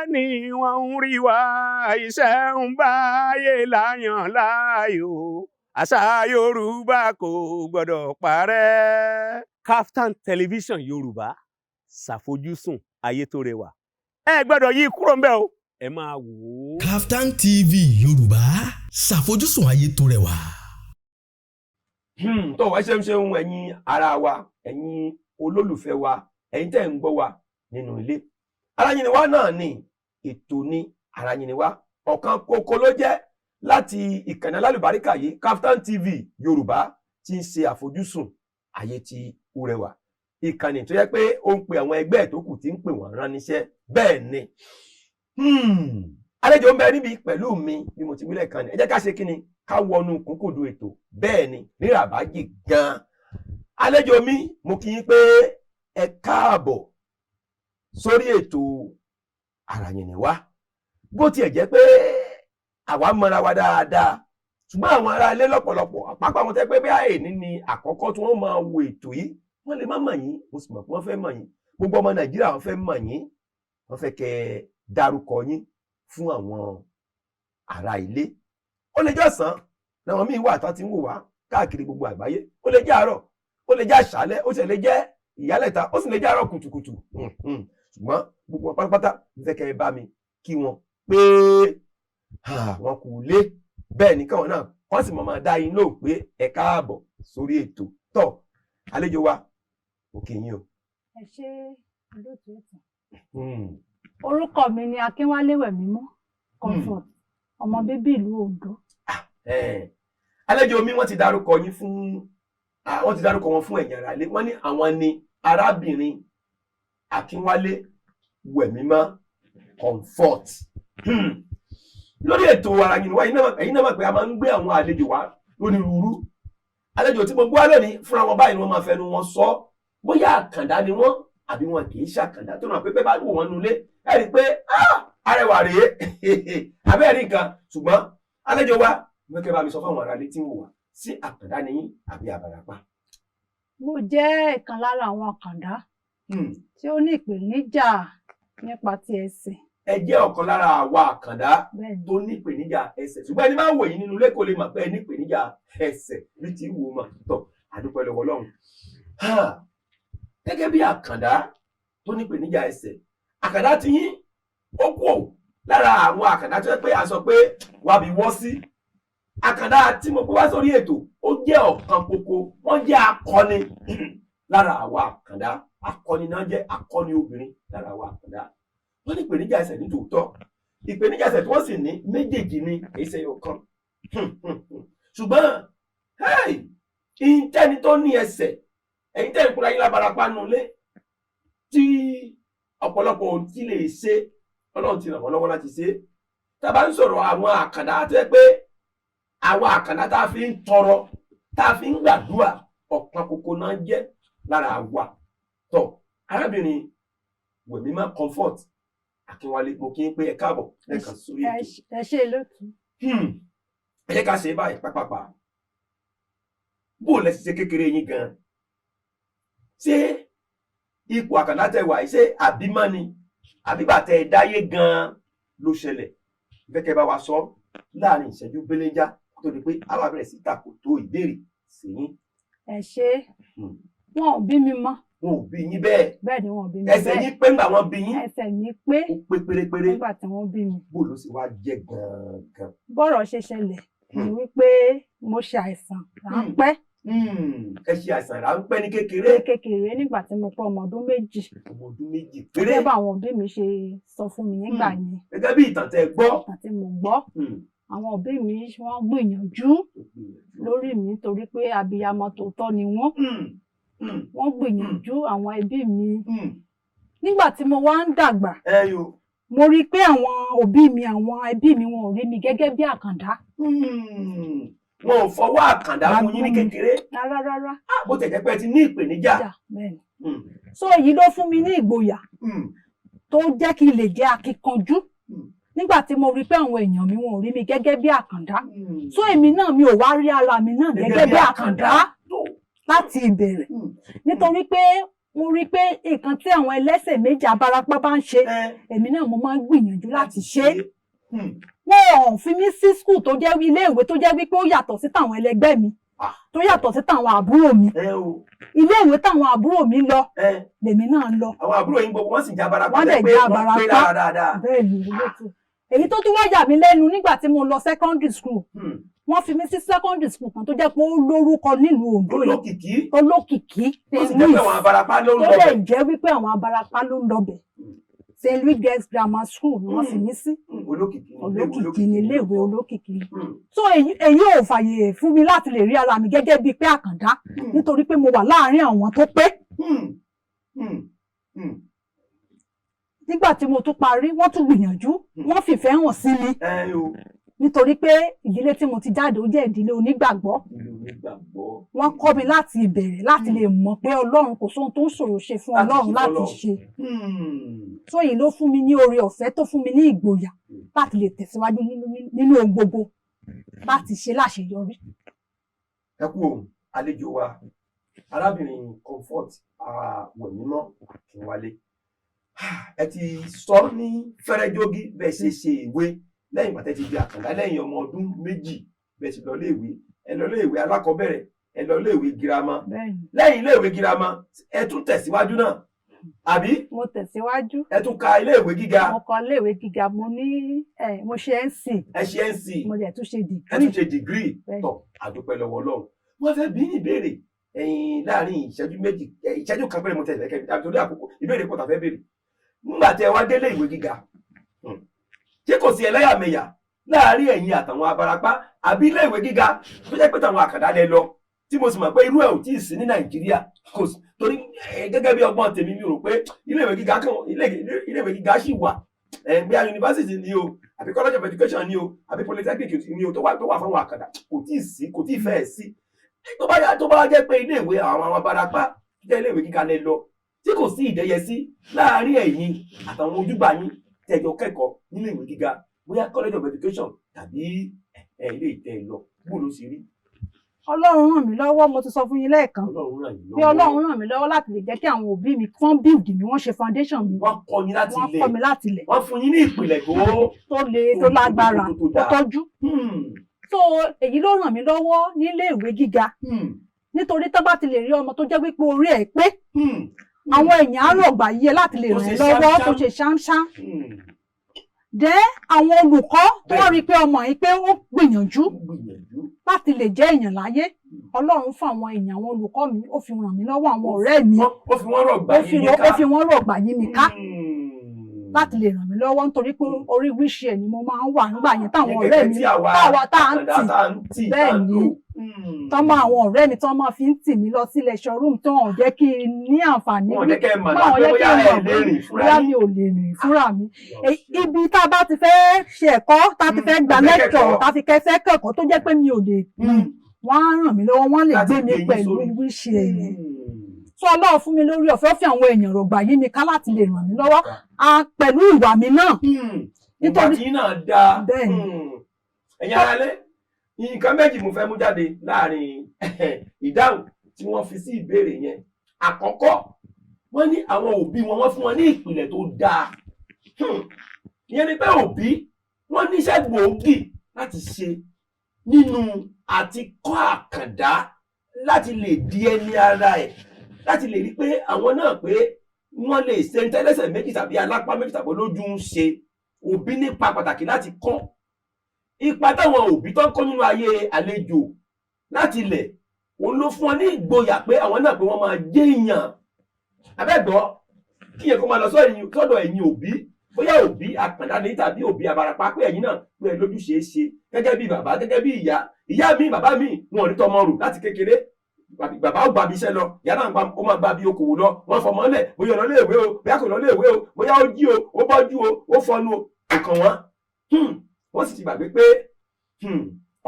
ni wọ́n ń rí wa, iṣẹ́ ń báyé láyàn láàyò, àṣà Yorùbá kò gbọ́dọ̀ parẹ́. Kaftan Television Yorùbá, ṣàfojúsùn ayé tó rẹwà. Ẹ gbọ́dọ̀ yí kúrò ńbẹ̀ o, ẹ máa wò ó. Kaftan TV Yorùbá, ṣàfojúsùn ayé tó rẹwà. Tó wá ṣeun ṣeun, ẹ̀yin ará wa, ẹ̀yin olólùfẹ́ wa, ẹ̀yin tẹ́ ń gbọ́ wa nínú ilé. Ara yín ni wá náà ni ètò ni Ara yín ni wá. Ọ̀kan kókó ló jẹ́ láti ìkànnì alálùbáríkà yìí, Kaftan TV Yorùbá, tí ń ṣe àfojúsùn ayé tí ó rẹwà. Ìkànnì tó yẹ pé ó ń pe àwọn ẹgbẹ́ ẹ̀ tó kù, tí ń pè wọ́n rán níṣẹ́. Bẹ́ẹ̀ ni, àlejò ń bẹ níbi pẹ̀lú mi. Bí mo ti wí lẹ́ẹ̀kan ni, ẹ jẹ́ ká ṣe kí ni, ká wọnú kúnkùndùn ètò. Bẹ́ẹ̀ ni, nírabájì gan-an. Àlejò mi, mo kí yín pé ẹ káàbọ̀ sórí ètò Ara Yín Ni Wá. Bó tiẹ̀ jẹ́ pé àwa mọra wa dáadáa, ṣùgbọ́n àwọn ará ilé lọ́pọ̀lọpọ̀, àpapọ̀ àwọn tẹ́ pé bí àìní ni àkọ́kọ́ tí wọ́n máa wo ètò yìí, wọ́n lè má mọ̀ yín. Mo sì mọ̀ pé wọ́n fẹ́ mọ̀ yín. Gbogbo ọmọ Nàìjíríà, wọ́n fẹ́ mọ̀ yín. Wọ́n fẹ́ kẹ́ ẹ dárúkọ yín fún àwọn ará ilé. Ó lè jẹ́ ọ̀sán làwọn míín wà tán ti ń wò wá káàkiri gbogbo àgbáyé, ó lè jẹ́ àárọ̀, ó lè jẹ́ àṣálẹ́, ó sì lè jẹ́ ìyálẹ̀ta, ó sì lè jẹ́ àárọ̀ kùtùkùtù. Ṣùgbọ́n gbogbo wọn pátápátá ń fẹ́ kẹ́ ẹ bá mi kí wọn pé wọn kò lé. Bẹ́ẹ̀ ni, káwọn náà kọ́ sì mọ̀ máa dá yín lóhùn pé ẹ káàbọ̀ sórí ètò. Tọ́ àlejò wa, òkè yín o. Ẹ ṣé, olóòtú ètò. Orúkọ mi ni Akínwálé Wẹ̀mímọ́ Comfort, ọmọ bíbí ìlú Oǹdó. Àlejò mi, wọ́n ti dárúkọ yín fún, wọ́n ti dárúkọ wọn fún ẹ̀yin ará ilé. Wọ́n ní àwọn ni arábìnrin Akínwálé Wẹ̀mímọ́ Comfort. Lórí ètò Ara Yín Ni Wá, ẹ̀yin náà mọ̀ pé a máa ń gbé àwọn àlejò wá lónírúurú. Àlejò tí mo gbọ́ lónìí, fúnra wọn báyìí ni wọ́n máa fẹnu wọn sọ bóyá àkàndá ni wọ́n àbí wọn kì í ṣàkàndá. Tó náà pé bẹ́ẹ̀ bá wò wọ́n nulẹ̀, ẹ rí i pé arẹwà rèé abẹ́rẹ́ nǹkan. Ṣùgbọ́n àlejò wa, mo kẹ́ bá mi sọ fún àwọn aráalé tí ń wò wá sí, àkàndá ni yín àbí àbàràpá? Mo jẹ́ ìkan lára àwọn àkàndá tí ó ní ìpèníjà nípa ti ẹsẹ̀. Ẹ jẹ́ ọ̀kan lára àwa àkàndá Bẹ́ẹ̀ni. tó ní ìpèníjà ẹsẹ̀. Ṣùgbọ́n ẹni máa ń wò yín nínú ilé kò lè mọ̀ pé ẹ ní ìpèníjà ẹsẹ̀ bí ti wò mà tọ̀. Àdúpẹ́ lọ́wọ́ Ọlọ́run. Gẹ́gẹ́ bí àkàndá tó ní ìpèníjà ẹsẹ̀, àkàndá ti yín ó kù lára àwọn àkàndá tó yẹ pé a sọ pé wàbí wọ́ sí. Àkàndá tí mo gbé wá sórí ètò, ó jẹ́ ọ̀kan kókó. Wọ́n jẹ́ akọni lára àwa àkàndá. Akọni náà jẹ́, akọni obìnrin lára àwa àkàndá. Wọ́n ní ìpèníjà ẹsẹ̀ ní tòótọ́. Ìpèníjà ẹsẹ̀ tí wọ́n sì ní, méjèèjì ni, kì í ṣe ọ̀kan. Ṣùgbọ́n ìtẹ́ni tó ní ẹsẹ̀, ẹ̀yin tẹ́ ń kúra yín lábarapá nulẹ̀ tí ọ̀pọ̀lọpọ̀ ò ti lè ṣe, Ọlọ́run ti ràn wọ́n lọ́wọ́ láti ṣe. Tá a bá ń sọ̀rọ̀ àwọn àkàndá tó yẹ pé àwọn àkàndá tá a fi ń tọrọ, tá a fi ń gbàdúrà, ọ̀kan kókó náà jẹ́ lára wa. Tọ́ arábìnrin Wẹ̀mímọ́ Comfort Akínwálé, mo kí n pé ẹ káàbọ̀ lẹ́ẹ̀kan sórí ètò. Ẹ ṣé, lótú. Ẹ jẹ́ ká ṣe báyìí pápápá. Bó o lẹ ṣe kékeré yín gan-an? Ṣé ipò àkàndá tẹ wà yìí, ṣé àbímọ ni àbígbà tẹ ẹ dáyé gan-an ló ṣẹlẹ̀? Fẹ́ kẹ́ bá wa sọ láàrin ìṣẹ́jú bélénjá kó tó di pé a wá bẹ̀rẹ̀ sí tàkò tó ìbéèrè sí yín. Ẹ ṣé. Wọn ò bí mi mọ́. Wọn ò bí yín bẹ́ẹ̀? Bẹ́ẹ̀ ni, wọn ò bí mi Ẹsẹ̀ bẹ́ẹ̀. yín pé ńgbà wọ́n bí yín? Ẹsẹ̀ mi pé. Ó pé pérépéré? Nígbà tí wọ́n bí mi. Bó ló sì wá jẹ́ gangan? Bọ́rọ̀ ṣe ṣẹlẹ̀ ni wípé mo ṣe àìsàn ráńpẹ́. Ẹ ṣe àìsàn ráńpẹ́ ní kékeré? Ní kékeré, nígbà tí mo pé ọmọ ọdún 2. Ọmọ ọdún 2 péré? Gẹ́gẹ́ bá àwọn òbí mi ṣe sọ fún mi nígbà yẹn. Gẹ́gẹ́ bí ìtàn tẹ́ gbọ́. Ìtàn tí mo gbọ́. Àwọn òbí mi, wọ́n gbìyànjú lórí mi torí pé abiyamọ tòótọ́ ni wọ́n. Wọ́n gbìyànjú, àwọn ẹbí mi. Nígbà tí mo wá ń dàgbà, ẹ yo mo rí i pé àwọn òbí mi, àwọn ẹbí mi, wọn ò rí mi gẹ́gẹ́ bí àkàndá. Wọn ò fọwọ́ àkàndá mú yín ní kékeré? Rárá rárá. Bó tẹ̀ jẹ́ pé ẹ ti ní ìpèníjà. Jà, bẹ́ẹ̀ ni. So èyí ló fún mi ní ìgboyà tó jẹ́ kí n lè jẹ́ akíkanjú. Nígbà tí mo rí i pé àwọn èèyàn mi, wọn ò rí mi gẹ́gẹ́ bí àkàndá, so èmi náà, mi ò wá rí ara mi náà gẹ́gẹ́ bí àkàndá láti ìbẹ̀rẹ̀, nítorí pé Mo rí i pé nǹkan tí àwọn ẹlẹ́sẹ̀ méjì abarapá bá ń ṣe, èmi náà mo máa ń gbìyànjú láti ṣe é. Wọn ò fi mí sí school tó jẹ́ ilé ìwé tó jẹ́ wípé ó yàtọ̀ sí tàwọn ẹlẹgbẹ́ mi, tó yàtọ̀ sí tàwọn àbúrò mi. Ẹ o. Ilé ìwé táwọn àbúrò mi lọ lèmi náà ń lọ. Àwọn àbúrò yín gbogbo wọn sì jẹ́ abarapá. Wọ́n dẹ̀ pé jẹ́ wọ́n pé abarapá. lára dáadáa. Bẹ́ẹ̀ ni, olóòtú. Èyí tó tún wá yà mí lẹ́nu, nígbà tí mo lọ secondary school, wọ́n fi mí sí secondary school kan tó jẹ́ pé ó lórúkọ nílùú Oǹdó yìí. Olókìkí. Olókìkí. Ó sì jẹ́ pé àwọn abarapá ló ń tó lọ lè bẹ̀. Jẹ́ wípé àwọn abarapá ló ń lọ bẹ̀. St. Louis Girls Grammar School ni wọ́n fi mí sí. Olókìkí ni ilé ìwé. Olókìkí ni iléèwé, olókìkí ni. So èyí ò fàyè fún mi láti lè rí ara mi gẹ́gẹ́ bíi pé àkàndá, nítorí pé mo wà láàárín àwọn tó pé. Nígbà tí mo tún parí, wọ́n tún gbìyànjú, wọ́n fìfẹ́ hàn sí mi, Ẹ o. nítorí pé ìdílé tí mo ti jáde, ó jẹ́ ìdílé onígbàgbọ́. Ìlú onígbàgbọ́. Wọ́n kọ́ mi láti ìbẹ̀rẹ̀ láti lè mọ̀ pé Ọlọ́run, kò sóhun tó ń ṣòro ṣe fún Láti Ọlọ́run ṣe láti fọ́lọ́run. ṣe. So èyí ló fún mi ní oore ọ̀fẹ́, tó fún mi ní ìgboyà láti lè tẹ̀síwájú nínú ohun gbogbo láti ṣe láṣeyọrí. Ẹ kú òun, àlejò wa, arábìnrin Comfort Àwẹ̀mímọ́ Akínwálé. Ẹ ti sọ ní fẹ́rẹ́jógí bẹ́ẹ̀ ṣe ṣe ìwé lẹ́yìn ìgbà tẹ́ ti di àkàndá lẹ́yìn ọmọ ọdún 2, bẹ́ẹ̀ sì lọ léèwé. Ẹ lọ léèwé alákọ̀ọ́bẹ̀rẹ̀, ẹ lọ léèwé girama. Bẹ́ẹ̀ni. Lẹ́yìn iléèwé girama, ẹ tún tẹ̀síwájú náà, àbí? Mo tẹ̀síwájú. Ẹ tún ka iléèwé gíga. Mo kọ iléèwé gíga, mo ní ẹ mo ṣe NC. Ẹ ṣe NC. Mo dẹ̀ tún ṣe Ẹ tún degree. ṣe degree. Bẹ́ẹ̀ni. Tọ́, àdúpẹ́ lọ́wọ́ Ọlọ́run. Wọ́n fẹ́ bí ní ìbéèrè ẹ̀yìn láàrin ìṣẹ́jú 2, ìṣẹ́jú kan péré mo tẹ̀lé kẹ́ torí àkókò. Ìbéèrè pọ̀ tá fẹ́ béèrè. Nígbà tí ẹ wá délé ìwé gíga, ṣé kò sí ẹlẹ́yàmẹ̀yà láàrin ẹ̀yin àtàwọn abarapá, àbí ilé ìwé gíga tó jẹ́ pé tàwọn àkàndá lẹ lọ, tí mo sì mọ̀ pé irú ẹ̀ ò tí ì sí ní Nàìjíríà? Kò sí, torí gẹ́gẹ́ bí ọgbọ́n tèmi, mi rò pé ilé ìwé gíga kan, ilé ìwé gíga sì wà, bóyá yunifásitì ni o, àbí college of education ni o, àbí polytechnic ni o, tó wà fáwọn àkàndá, kò tí ì sí, kò tí ì fẹ́ẹ̀ sí. Tó bá yá, tó bá jẹ́ pé ilé ìwé àwọn abarapá tó jẹ́ ilé ìwé gíga lẹ lọ, tí kò sí ìdẹ́yẹsí láàárín ẹ̀yin àtàwọn ojúgbà yín tẹ̀jọ kẹ́kọ̀ọ́ nílé ìwé gíga, bóyá college of education tàbí ilé ìtẹ́ lọ, bó ló ṣe rí? Ọlọ́run ràn mí lọ́wọ́. Mo ti sọ fún yín lẹ́ẹ̀kan Ọlọ́run ràn yín pé lọ́wọ́. Ọlọ́run ràn mí lọ́wọ́ láti lè jẹ́ kí àwọn òbí mi kán build mi, wọ́n ṣe foundation mi. Wọ́n kọ́ yín láti Wọ́n ilẹ̀. kọ́ mi láti ilẹ̀. Wọ́n fún yín ní ìpìlẹ̀ tó Tó le, tó lágbára, tó tó dáa. tọ́jú. So èyí ló ràn mí lọ́wọ́ nílé ìwé gíga, nítorí tó bá ti lè rí ọmọ tó jẹ́ wípé orí ẹ̀ pé, àwọn èèyàn á rọ̀gbà yíyẹ láti lè Tó ràn ṣe ẹ́ lọ́wọ́. ṣámṣám. Tó ṣe ṣámṣám dẹ́, àwọn olùkọ́ tó wá rí i pé ọmọ yìí pé ó gbìyànjú Ó gbìyànjú láti lè jẹ́ èèyàn láyé, Ọlọ́run fún àwọn èèyàn, àwọn olùkọ́ mi, ó fi ràn mí lọ́wọ́, àwọn ọ̀rẹ́ mi. Ó fi wọ́n rọ̀gbà Ó fi yín ká. Ó fi wọ́n rọ̀gbà yí mi ká láti lè ràn mí lọ́wọ́, nítorí pé orí wheelchair ni mo máa ń wà nígbà yẹn, táwọn ọ̀rẹ́ mi tí àwa táwa tá à ń àkàndá tì tá à ń tì, Bẹ́ẹ̀ tá à ń ni. lò. Tọ́ mọ àwọn ọ̀rẹ́ mi tọ́ máa fi ń tì mí lọ sí lecture room, tí wọn ò jẹ́ kí n ní àǹfààní. Wọn ò jẹ́ kẹ́ ẹ mọ̀ Báwọn lápẹ́ jẹ́ bóyá kí n ẹ mọ̀ lè rìn fúnra bóyá yín. mi ò lè rìn fúnra mi. Ibi tá a bá ti fẹ́ ṣe ẹ̀kọ́, tá a ti fẹ́ gba Fẹ́ lecture, kẹ́kọ̀ọ́. tá a fi kẹsẹ́ kẹ́kọ̀ọ́, tó jẹ́ pé mi ò lè rìn, wọ́n á ràn mí lọ́wọ́, wọ́n lè Láti gbé mi gbé yín pẹ̀lú sórí. wheelchair yẹn. So Ọlọ́run fún mi lórí ọ̀fẹ́, ó fi àwọn èèyàn rọ̀gbà yí mi ká láti lè ràn mí lọ́wọ́, pẹ̀lú ìwà mi náà. Nítorí Nítorí tí náà dáa. Bẹ́ẹ̀ ni. Ẹ̀yin aráalé, nǹkan méjì mo fẹ́ mú jáde láàrin ìdáhùn tí wọ́n fi sí ìbéèrè yẹn. Àkọ́kọ́, wọ́n ní àwọn òbí wọn, wọ́n fún wọn ní ìpìlẹ̀ tó dáa. Ìyẹn ni pé òbí wọ́n níṣẹ́ gbòógì láti ṣe nínú àti kọ́ àkàndá láti lè di ẹni ara ẹ̀, láti lè rí pé àwọn náà pé wọ́n lè ṣe ń tẹ́lẹ́sẹ̀ méjì tàbí alápá méjì tàbí olójú ń ṣe. Òbí nípa pàtàkì láti kọ́. Ipa táwọn òbí tó ń kọ́ nínú ayé àlejò láti ilẹ̀, òun ló fún wọn ní ìgboyà pé àwọn náà pé wọ́n máa jẹ́ èèyàn. Abẹ́gbọ́ kí yẹn kó máa lọ sọ́dọ̀ ẹ̀yin òbí, bóyá òbí àkàndá ní tàbí òbí abarapá, pé ẹ̀yin náà pé ẹ lójúṣe é ṣe gẹ́gẹ́ bí bàbá, gẹ́gẹ́ bí ìyá. Ìyá mi, bàbá mi, wọn ò ní tọmọ rò láti kékeré. Bàbá ó gba bí iṣẹ́ lọ, ìyá náà ó máa gba bí okòwò lọ. Wọ́n fọmọ lẹ̀, bóyá ó lọ léèwé o, bóyá kò lọ léèwé o, bóyá ó jí o, ó bọ́jú o, ó fọnu o, kò kàn wọ́n. Wọ́n sì ti gbàgbé pé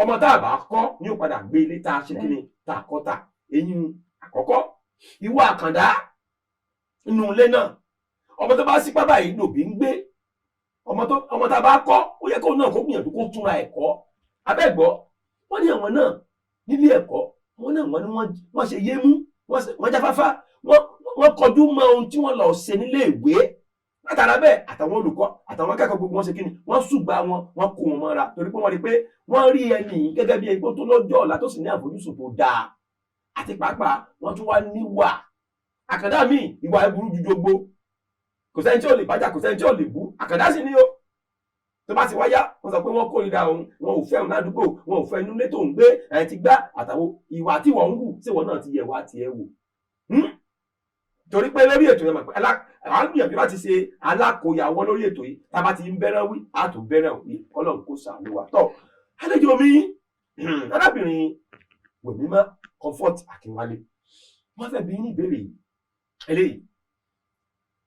ọmọ tá a bá kọ́ ni ó padà gbé ilé tá a ṣe kíni tá a kọ́ ta. Eyín àkọ́kọ́, ìwọ àkàndá inú ilé náà, ọmọ tó bá sí pábà yìí lòbí ń gbé. Ọmọ tá a bá kọ́, ó yẹ kó náà kó gbìyànjú kó túnra ẹ̀kọ́. Abẹ́gbọ́, wọ́n ní àwọn náà nílé ẹ̀kọ́, wọ́n náà wọ́n ní wọ́n ṣe yé mú, wọ́n jáfáfá, wọ́n Wọ́n kọjú mọ́ ohun tí wọ́n lọ ṣe nílé ìwé. Látara bẹ́ẹ̀, àtàwọn olùkọ́ àtàwọn akẹ́kọ̀ọ́ gbogbo wọn ṣe kíni, wọ́n ṣùgbà wọn, wọ́n kó wọn mọ́ra, torí pé wọ́n rí pé wọ́n rí ẹni yìí gẹ́gẹ́ bí ẹni tó lọ́jọ́ ọ̀la, tó sì ní àfojúsùn tó dáa, àti pàápàá wọ́n tún wá níwà. Àkàndá míì, ìwà ẹ̀ burú ju jogbo, kò sẹ́ni tí ò lè bájà, kò sẹ́ni tí ò lè bú. Àkàndá sì ni ó tó bá ti wáyá, wọ́n sọ pé wọ́n kórìíra òun, wọn ò fẹ́ òun ládùúgbò, wọn ò fẹ́ inú ilé tó ń gbé ẹ̀ ti gbá àtàwọn ìwà tí wọ́n ń hù. Tí wọ́n náà ti yẹ̀ wá tiẹ̀ wò? Torí pé lórí ètò yẹn mọ̀ pé à ń gbìyànjú láti ṣe alákòyàwó lórí ètò yìí. Tá a bá ti ń bẹ́rẹ̀ wí, á tún bẹ́rẹ̀ wí. Ọlọ́run kó ṣàánú wa. Tọ́ àlejò mi, arábìnrin Wẹ̀mímọ́ Comfort Akínwálé, wọ́n fẹ́ bi ní ìbéèrè yìí eléyìí.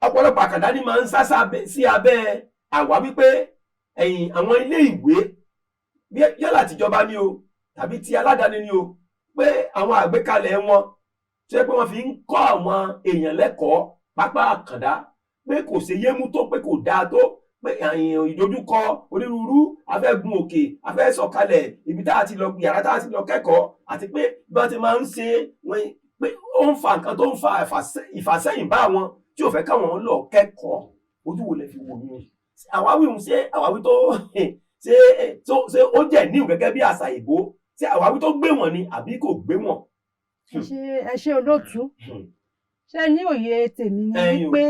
Ọ̀pọ̀lọpọ̀ àkàndá ní máa ń sá sí abẹ́ àwa wípé ẹ̀yìn àwọn ilé ìwé, yálà tìjọba ni o tàbí ti aládàáni ni o, pé àwọn àgbékalẹ̀ wọn tó yẹ pé wọ́n fi ń kọ́ àwọn èèyàn lẹ́kọ̀ọ́ pápá àkàndá, pé kò ṣe yé mú tó, pé kò dáa tó, pé ìdojúkọ onírúurú, afẹ́gun òkè, afẹ́ sọ̀kalẹ̀, ibi tá a ti lọ, yàrá tá a ti lọ kẹ́kọ̀ọ́, àti pé bí wọ́n ti máa ń ṣe wọ́n, pé ó ń fa nǹkan tó ń fa ìfàsẹ́yìn bá àwọn tí ò fẹ́ káwọn lọ kẹ́kọ̀ọ́. Ojú wo lẹ fi wò mí? Àwáwí ń ṣe àwáwí tó ṣe ṣe ó jẹ́ níwò gẹ́gẹ́ bí àṣà ìbò, ṣé àwáwí tó gbé wọn ni àbí kò gbé wọn? Ẹ ṣe, olóòtú. Ṣe ní òye tèmi ni wípé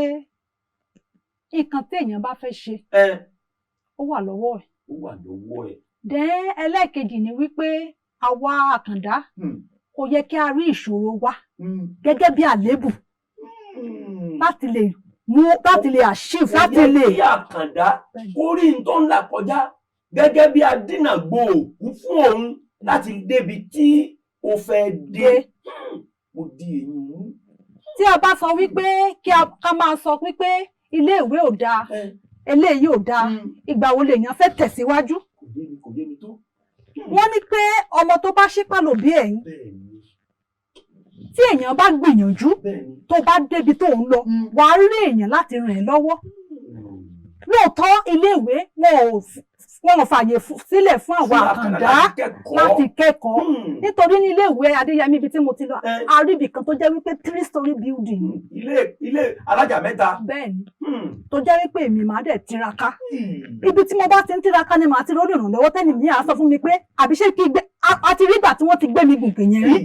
nǹkan téèyàn bá fẹ́ ṣe, ó wà lọ́wọ́ ẹ̀. Ó wà lọ́wọ́ ẹ̀. Dẹ́n ẹlẹ́ẹ̀kejì ni wípé àwa àkàndá, kò yẹ kí a rí ìṣòro wa gẹ́gẹ́ bí àléébù láti lè mú, láti lè achieve, láti lè. Kò yẹ kí àkàndá kó rí n tó ń là kọjá gẹ́gẹ́ bí adínàgbò òkú fún òun láti débi tí ó fẹ́ dé. Mo di èyí mú. Tí a bá sọ wípé kí a ká máa sọ wípé iléèwé ò dáa, eléyìí ò dáa, ìgbà wo lèèyàn fẹ́ tẹ̀síwájú? Kò yé mi, kò yé mi tó. Wọ́n ní pé ọmọ tó bá ṣípà lòbí ẹ̀yìn. Tí èèyàn bá gbìyànjú, tó bá débi tó ń lọ, wàá rí èèyàn láti ràn ẹ́ lọ́wọ́. Lóòótọ́, iléèwé wọn ò fààyè sílẹ̀ fún àwọn àkàndá láti kẹ́kọ̀ọ́, nítorí ní iléèwé Adéyẹmí, ibi tí mo ti lọ, a rí ibì kan tó jẹ́ wípé 3 story building. Ilé alájà mẹ́ta. Bẹ́ẹ̀ni, tó jẹ́ wípé èmi máa dẹ̀ tiraka. Ibi tí mo bá ti ń tiraka ni màá ti rí olùrànlọ́wọ́, tẹ́ni mi á sọ fún mi pé àbí ṣé kí gbé a ti rí ìgbà tí wọ́n ti gbé mi gùnkè yẹn rí,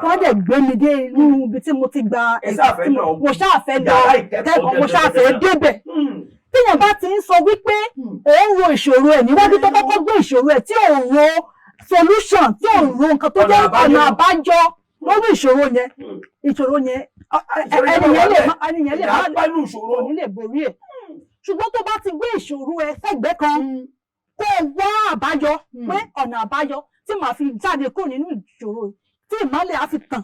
wọ́n dẹ̀ gbé mi dé inú ibi tí mo ti gba. Ẹ ṣáà fẹ́ lọ. Mo ṣáà fẹ́ lọ kẹ́kọ̀ọ́, mo ṣáà fẹ́ débẹ̀. Téèyàn bá ti ń sọ wípé òun ro ìṣòro ẹ̀ níwájú, tó kọ́kọ́ gbé ìṣòro ẹ̀, tí òun ro solution, tí òun ro nǹkan tó jẹ́ ọ̀nà àbájọ lórí ìṣòro yẹn, ìṣòro yẹn, ẹnìyẹn lè má ìṣòro kò ní lè borí ẹ̀. Ṣùgbọ́n tó bá ti gbé ìṣòro ẹ sẹ́gbẹ̀ẹ́ kan, kó o wá àbáyọ pé ọ̀nà àbáyọ tí màá fi jáde kúrò nínú ìṣòro yìí, tí ìmọ́lẹ̀ á fi tàn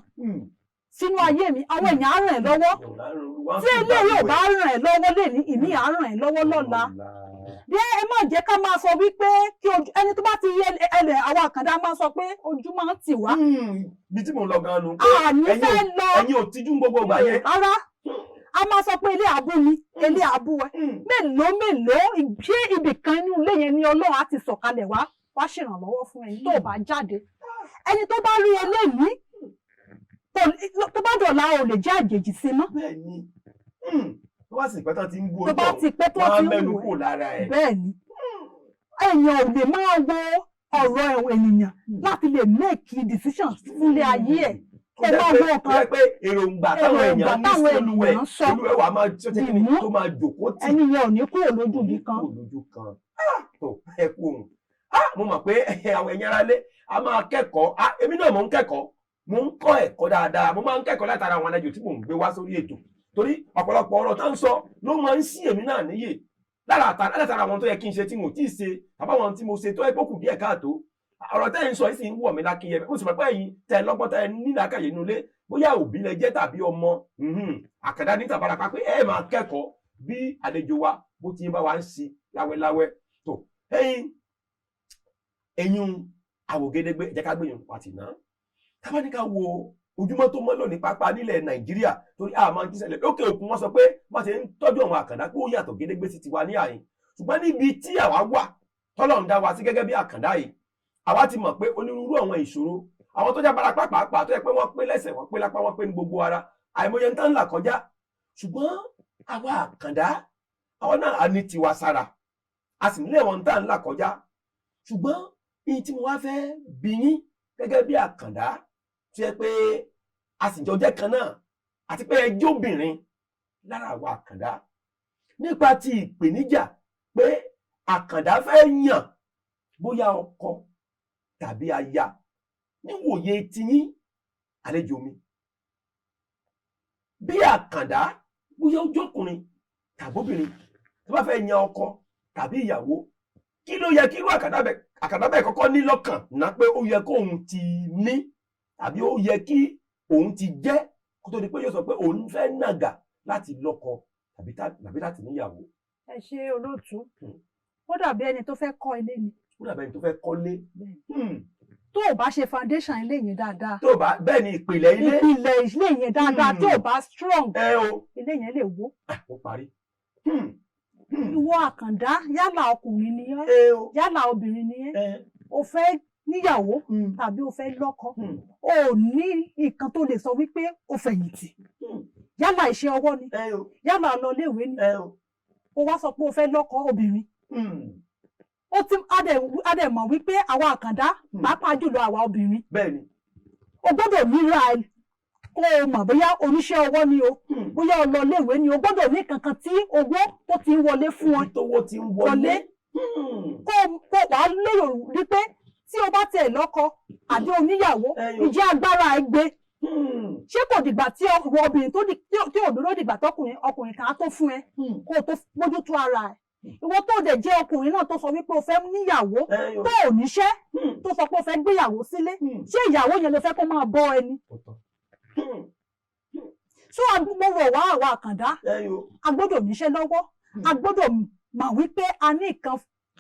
sínú ayé mi, àwọn èèyàn á ràn ẹ́ lọ́wọ́. Tí eléyìí ò bá ràn ẹ́ lọ́wọ́ lè ní, ìmí á ràn ẹ́ lọ́wọ́ lọ́la. Bí ẹ má jẹ́ ká máa sọ wípé kí ojú ẹni tó bá ti rí ẹlẹ̀, àwọn àkàndá máa sọ pé ojú máa ń tì wá. Bí tí mò ń lọ gan-an nu. Àní fẹ́ lọ. Ẹ̀yin ò tijú gbogbo ìgbà yẹn. Rárá, a máa sọ pé ilé àbú mi, ilé àbú ẹ. Mélòó mélòó, ṣé ibì kan inú ilé yẹn ni Ọlọ́run á ti sọ̀kalẹ̀ wá wá ṣèrànlọ́wọ́ fún ẹni tó bá jáde? Ẹni tó bá rí eléyìí, tó bá dọ̀la, ò lè jẹ́ àjèjì sí mọ́. Bẹ́ẹ̀ni, tó bá sì pẹ́ tán ti ń bú tó bá ti pẹ́ tó wọ́n á ti ń mẹ́nu wù kò lára ẹ̀. Bẹ́ẹ̀ni, èèyàn ò lè máa wo ọ̀rọ̀ ènìyàn láti lè make decision fúnlé ayé ẹ̀. Ẹ máa wo tó nǹkan jẹ́ pé èròǹgbà táwọn èròǹgbà èèyàn ní táwọn sí olúwẹ̀ ènìyàn ń sọ. Olúwẹ̀ wàá máa tó ṣe kí ni Ìmú. tó máa jòkó tì. Ẹni yẹn ò ní kúrò lójú ibì kan. Kúrò lójú kan. Tó ẹ kú òun. Mo mọ̀ pé àwọn ẹ̀yin aráalé a máa kẹ́kọ̀ọ́. Èmi náà mò ń kẹ́kọ̀ọ́, mò ń kọ́ ẹ̀kọ́ dáadáa. Mo máa ń kẹ́kọ̀ọ́ látara àwọn àlejò tí mò ń gbé wá sórí ètò, torí ọ̀pọ̀lọpọ̀ ọ̀rọ̀ tá ń sọ ló máa ń sí èmi náà níyè lára àwọn tó yẹ kí n ṣe tí mo tí ì ṣe, tàbí àwọn tí mo ṣe tó ẹ kó kù díẹ̀ káàtó. Ọ̀rọ̀ tẹ́ ẹ̀ ń sọ yìí sì ń wọ̀ mí lákìyẹ. Mo sì mọ̀ pé ẹ̀yin tẹ́ ẹ lọ́gbọ́n, tẹ́ ẹ nílàákàyè inú ilé, bóyá òbí lẹ jẹ́ tàbí ọmọ àkàndá ní tàbárapá, pé ẹ máa kẹ́kọ̀ọ́ bí àlejò wa bó ti ń bá wa ń ṣe láwẹ́láwẹ́ tó ẹ̀yin ẹ̀yin àwògedegbe. Jẹ́ ká gbìyànjú pàtì náà tábà ní ká wo ojúmọ́ tó mọ́ lónìí pápá nílẹ̀ Nàìjíríà, torí a máa ń jíṣẹ́lẹ̀ lókè òkun. Wọ́n sọ pé wọ́n ṣe ń tọ́jú àwọn àkàndá pé ó yàtọ̀ gédégbé sí tiwa ní àyín, ṣùgbọ́n níbi tí àwa wà, tọ́lọ́run dá wa sí gẹ́gẹ́ bí àkàndá yìí, àwa ti mọ̀ pé onírúurú àwọn ìṣòro, àwọn tó jábára pàápàá tó yẹ pé wọ́n pé lẹ́sẹ̀, wọ́n pé lápá, wọ́n pé ní gbogbo ara. Àìmọye ń tán là kọjá, ṣùgbọ́n àwa àkàndá, àwa náà a ní tiwa sára, a sì nílẹ̀ wọn tá ń là kọjá. Ṣùgbọ́n ìyí tí mo wá fẹ́ bi yín gẹ́gẹ́ bí àkàndá tó yẹ pé a sì jọ jẹ́ kan náà, àti pé ẹjọ́ obìnrin lára àwa àkàndá, nípa ti ìpèníjà pé àkàndá fẹ́ yàn bóyá ọkọ tàbí aya, níwòye tiyín, àlejò mi, bí àkàndá, bóyá ojókùnrin tàbóbìnrin, tó bá fẹ́ yan ọkọ tàbí ìyàwó, kí ló yẹ kí irú àkàndá bẹ́ẹ̀ kọ́kọ́ ní lọ́kàn ná pé ó yẹ kó òun ti ní tàbí ó yẹ kí òun ti jẹ́ kó tó di pé yóò sọ pé òun fẹ́ nàgà láti lọ́kọ tàbí láti níyàwó? Ẹ ṣe, olóòtú. Ó dàbí ẹni tó fẹ́ kọ́ ilé ni. Ó dàbí ẹni tó fẹ́ kọ́lé. Tó o bá ṣe foundation ilé yẹn dáadáa, Tó bá bẹ́ẹ̀ ni ìpìlẹ̀ ilé, ìpìlẹ̀ ilé yẹn dáadáa, tó o bá strong, ẹ o, ilé yẹn lè wó. Ó parí. Ìwọ àkàndá, yálà ọkùnrin ni ẹ́, ẹ o, yálà obìnrin ni ẹ́, ẹ, o fẹ́ níyàwó tàbí o fẹ́ lọ́kọ, o ò ní nǹkan tó lè sọ wípé o fẹ̀yìntì, yálà iṣẹ́ ọwọ́ ni, ẹ o, yálà lọ iléèwé ni, ẹ o, o wá sọ pé o fẹ́ lọ́kọ obìnrin, ó ti a dẹ̀ mọ̀ wípé àwa àkàndá, pàápàá jùlọ àwa obìnrin, Bẹ́ẹ̀ ni. o gbọ́dọ̀ níra ẹ kó o mọ̀ bóyá oníṣẹ́ ọwọ́ ni o, bóyá o lọ iléèwé ni, o gbọ́dọ̀ ní kankan tí owó tó ti ń wọlé fún ọ Ibi tówó ti ń wọlé. Wọlé. Kó wàá lérò wípé tí o bá tiẹ̀ lọ́kọ àbí oníyàwó, Ẹyọ. ìjẹ́ agbára ẹ gbé? Ṣé kò dìgbà tí ọwọ́ obìnrin tó tí ò dúró dìgbà tọkùnrin ọkùnrin kan á tó fún ẹ kó o tó mójútó ara ẹ? Ìwọ tó dẹ̀ jẹ́ ọkùnrin náà tó sọ wípé o fẹ́ níyàwó, Ẹyọ. tó ò níṣẹ́, tó sọ pé o fẹ́ gbéyàwó sílé, ṣé ìyàwó yẹn ló fẹ́ kó máa bọ́ ẹni? Ó tán. So mo rọ̀ wá, àwa àkàndá, Ẹyọ. a gbọ́dọ̀ níṣẹ́ lọ́wọ́, a gbọ́dọ̀ mọ̀ wípé a ní nǹkan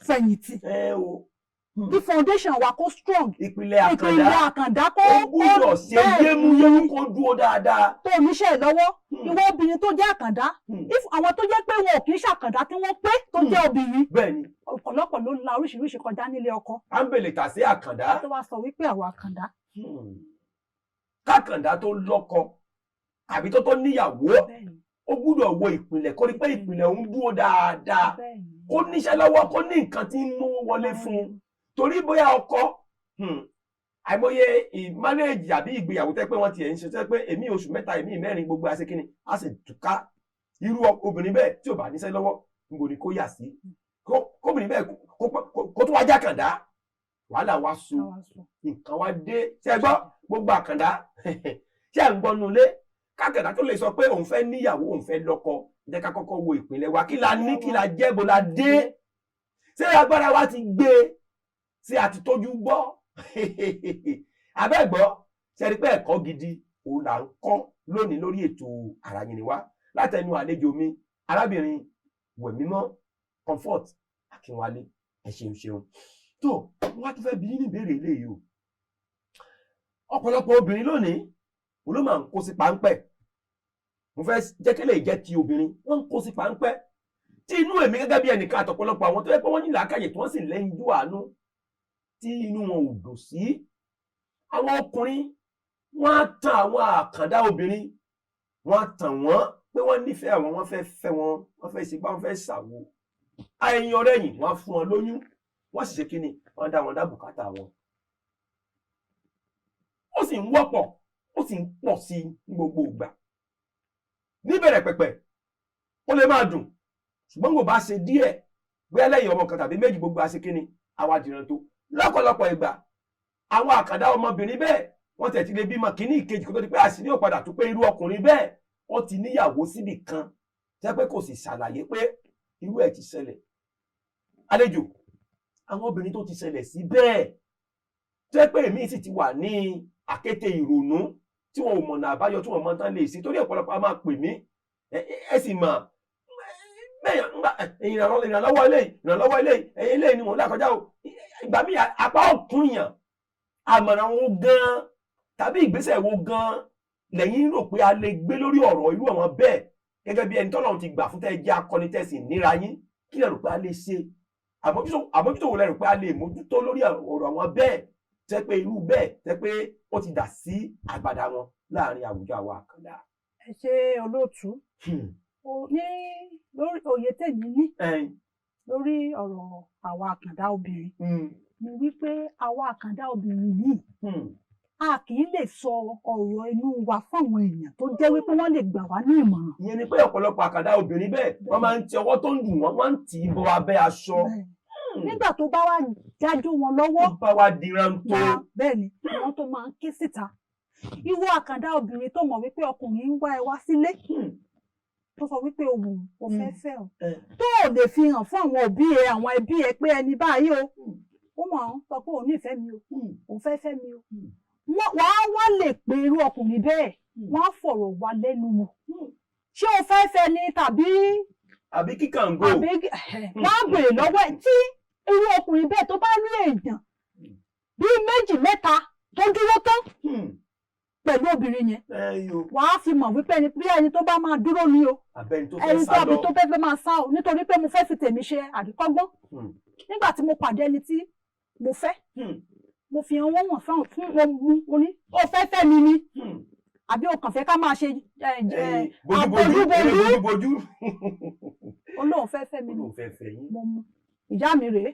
fẹ̀yìntì, Ẹ o. kí foundation wa kó strong. Ìpìlẹ̀ àkàndá. Ìpìlẹ̀ àkàndá kó Ó gbúdọ̀ ṣe bẹ́ẹ̀ yémúyémú ni, kó dúró dáadáa. Tó níṣẹ́ lọ́wọ́. Ìwọ obìnrin tó jẹ́ àkàndá, if àwọn tó jẹ́ pé wọn ò kì í ṣàkàndá tí wọ́n pé tó jẹ́ obìnrin, Bẹ́ẹ̀ ni. ọ̀pọ̀lọpọ̀ ló ń la oríṣiríṣi kọjá nílé ọkọ. À ń bèlè tà sí àkàndá. Tó wá sọ wípé àwọn àkàndá. Kákàndá tó lọ́kọ àbí tó níyàwó, Bẹ́ẹ̀ni. ó gbúdọ̀ wo ìpìlẹ̀, kó rí pé ìpìlẹ̀ òun dúró dáadáa, Bẹ́ẹ̀ni. kó níṣẹ́ lọ́wọ́, kó ní nǹkan tí ń mú wọlé fún un, torí bóyá ọkọ, àìmọye ìmánéèjì àbí ìgbéyàwó tẹ́ pé wọ́n tiẹ̀ ń ṣe, tẹ́ pé èmi oṣù 3, èmi 4, gbogbo àṣekínni á sì túká. Irú obìnrin bẹ́ẹ̀ tí ò bá níṣẹ́ lọ́wọ́, níbo ni kó yà sí? Kóbìnrin bẹ́ẹ̀ kó tó wá jákàndá, wàhálà wá so, nǹkan wá dé. Ṣe gbọ́, gbogbo àkàndá, ṣé à ń gbọ́ nulẹ̀? Kákàndá tó lè sọ pé òun fẹ́ níyàwó, òun fẹ́ lọ́kọ, jẹ́ ká kọ́kọ́ wo ìpìlẹ̀ wa. Kí la ní? Kí la jẹ́? Bó la dé? Ṣé agbára wa ti gbé? Ṣé a ti tójú gbọ́ abẹ́gbọ́? Ṣe rí pé ẹ̀kọ́ gidi òun là ń kọ́ lónìí lórí ètò Àràyìnrìnwá látẹnu àlejò mi, arábìnrin Wẹ̀mímọ́ Comfort Akínwálé. Ẹ ṣeun ṣeun. Tó wọ́n á tún fẹ́ bi yín ní ìbéèrè eléyìí o. Ọ̀pọ̀lọpọ̀ obìnrin lónìí òun ló máa ń kó sí páńpẹ́. Mo fẹ́ jẹ́ kí lè jẹ́ ti obìnrin, wọ́n ń kó sí páńpẹ́ tí inú èmi gẹ́gẹ́ bí ẹnìkan àtọ̀pọ̀lọpọ̀ àwọn tó yẹ pé wọ́n ní làákàyè tí wọ́n sì lẹ́yinjú àánú tí inú wọn ò dùn sí. Àwọn ọkùnrin, wọ́n á tan àwọn àkàndá obìnrin, wọ́n á tàn wọ́n pé wọ́n nífẹ̀ẹ́ àwọn, wọ́n fẹ́ fẹ́ wọn, wọ́n fẹ́ ṣe gbá, wọ́n fẹ́ ṣàwo. Àìyàn ọ̀rẹ́yìn, wọ́n á fún wọn lóyún, wọ́n sì ṣe kíni, wọ́n dá wọn dá bùkátà wọn. Ó sì ń wọ́pọ̀, ó sì ń pọ̀ sí i ní gbogbo ìgbà. Níbẹ̀rẹ̀ pẹ̀pẹ̀, ó lè máa dùn, ṣùgbọ́n kò bá ṣe díẹ̀, bóyá lẹ́yìn ọmọ kan tàbí méjì, gbogbo àṣekínni àwa dìran tó. Lọ́pọ̀lọpọ̀ ìgbà, àwọn àkàndá ọmọbìnrin bẹ́ẹ̀, wọ́n tẹ̀ ti lè bímọ kínní, ìkejì, kó tó di pé àṣírí ò padà tó pé irú ọkùnrin bẹ́ẹ̀, wọ́n ti níyàwó síbì kan, jẹ́ pé kò sì ṣàlàyé pé irú ẹ̀ ti ṣẹlẹ̀. Àlejò, àwọn obìnrin tó ti ṣẹlẹ̀ sí bẹ́ẹ̀, jẹ́ pé èmi sì ti wà ní àkété ìrònú tí wọn ò mọ̀nà àbáyọ, tí wọn mọ̀ tán lè sí, torí ọ̀pọ̀lọpọ̀ a máa pè mí, ẹ sì mọ̀ bẹ́ẹ̀, ìrànlọ́wọ́ eléyìí, ìrànlọ́wọ́ eléyìí, ẹ̀yìn eléyìí ni mò ń là kọjá o. Ìgbà míì, apá ọ̀kún yàn, àmọ̀ràn wo gan-an tàbí ìgbésẹ̀ wo gan-an lẹ́yìn rò pé a lè gbé lórí ọ̀rọ̀ irú àwọn bẹ́ẹ̀, gẹ́gẹ́ bí ẹni tọ́lọ́run ti gbà fún, tẹ́ jẹ́ akọni, tẹ́ sì níra yín? Kí lẹ rò pé a lè ṣe? Àmójútó wo lẹ rò pé a lè mójútó lórí ọ̀rọ̀ àwọn bẹ́ẹ̀, tẹ́ pé irú bẹ́ẹ̀, tẹ́ pé ó ti dà sí àgbàdà wọn láàrin àwùjọ àwọn àkàndá? Ẹ Ẹ ṣe, olóòtú. Ní lórí òye tèmi ní lórí ọ̀rọ̀ àwa àkàndá obìnrin ni wípé àwa àkàndá obìnrin yìí, a kì í lè sọ ọ̀rọ̀ inú wa fáwọn èèyàn tó jẹ́ wípé wọ́n lè gbà wá ní ìmọ̀ràn. Ìyẹn ni pé ọ̀pọ̀lọpọ̀ àkàndá obìnrin bẹ́ẹ̀, wọ́n máa ń ti ọwọ́ tó ń dùn wọ́n, wọ́n ń tì í bọ abẹ́ aṣọ. Nígbà tó bá wá jájú wọn lọ́wọ́, Ó bá wa dìran tó. Bẹ́ẹ̀ ni, àwọn tó máa ń ké síta. Ìwọ àkàndá obìnrin tó mọ̀ wípé ọkùnrin ń wá ẹ wá sílé, tó sọ wípé òun ò fẹ́ fẹ́ ọ, tó ò lè fi hàn fún àwọn òbí ẹ, àwọn ẹbí ẹ pé ẹni báyìí o, ó mọ̀ ọ́n sọ pé òun nífẹ̀ẹ́ mi o, òun fẹ́ fẹ́ mi o, wàá wá lè pe irú ọkùnrin bẹ́ẹ̀, wọ́n á fọ̀rọ̀ wá lẹ́nu wò, ṣé o fẹ́ fẹ́ ni tàbí Àbí kíkàngó. Àbí wọ́n á béèrè lọ́wọ́ ẹ̀. Tí irú ọkùnrin bẹ́ẹ̀ tó bá rí èèyàn bíi méjì mẹ́ta tó dúró tán pẹ̀lú obìnrin yẹn, wàá fi mọ̀ wípé ẹni bí ẹni tó bá máa dúró ni o, Àbẹ́ni tó fẹ́ ẹni tó sá àbí lọ. tó fẹ́ fẹ́ máa sá o. Nítorí pé mo fẹ́ fi tèmi ṣe àríkọ́gbọ́n. Nígbà tí mo pàdé ẹni tí mo fẹ́, mo fi hàn wọ́n wọ̀n fún wọn, mú mo ní, ó fẹ́ fẹ́ mi ni àbí o kàn fẹ́ ká máa ṣe Bójúbójú, eré àbójúbójú? Bójúbójú. Ó lóun fẹ́ fẹ́ mi Ó ni. lóun fẹ́ fẹ́ yín. Mo mú ìyá mi rèé,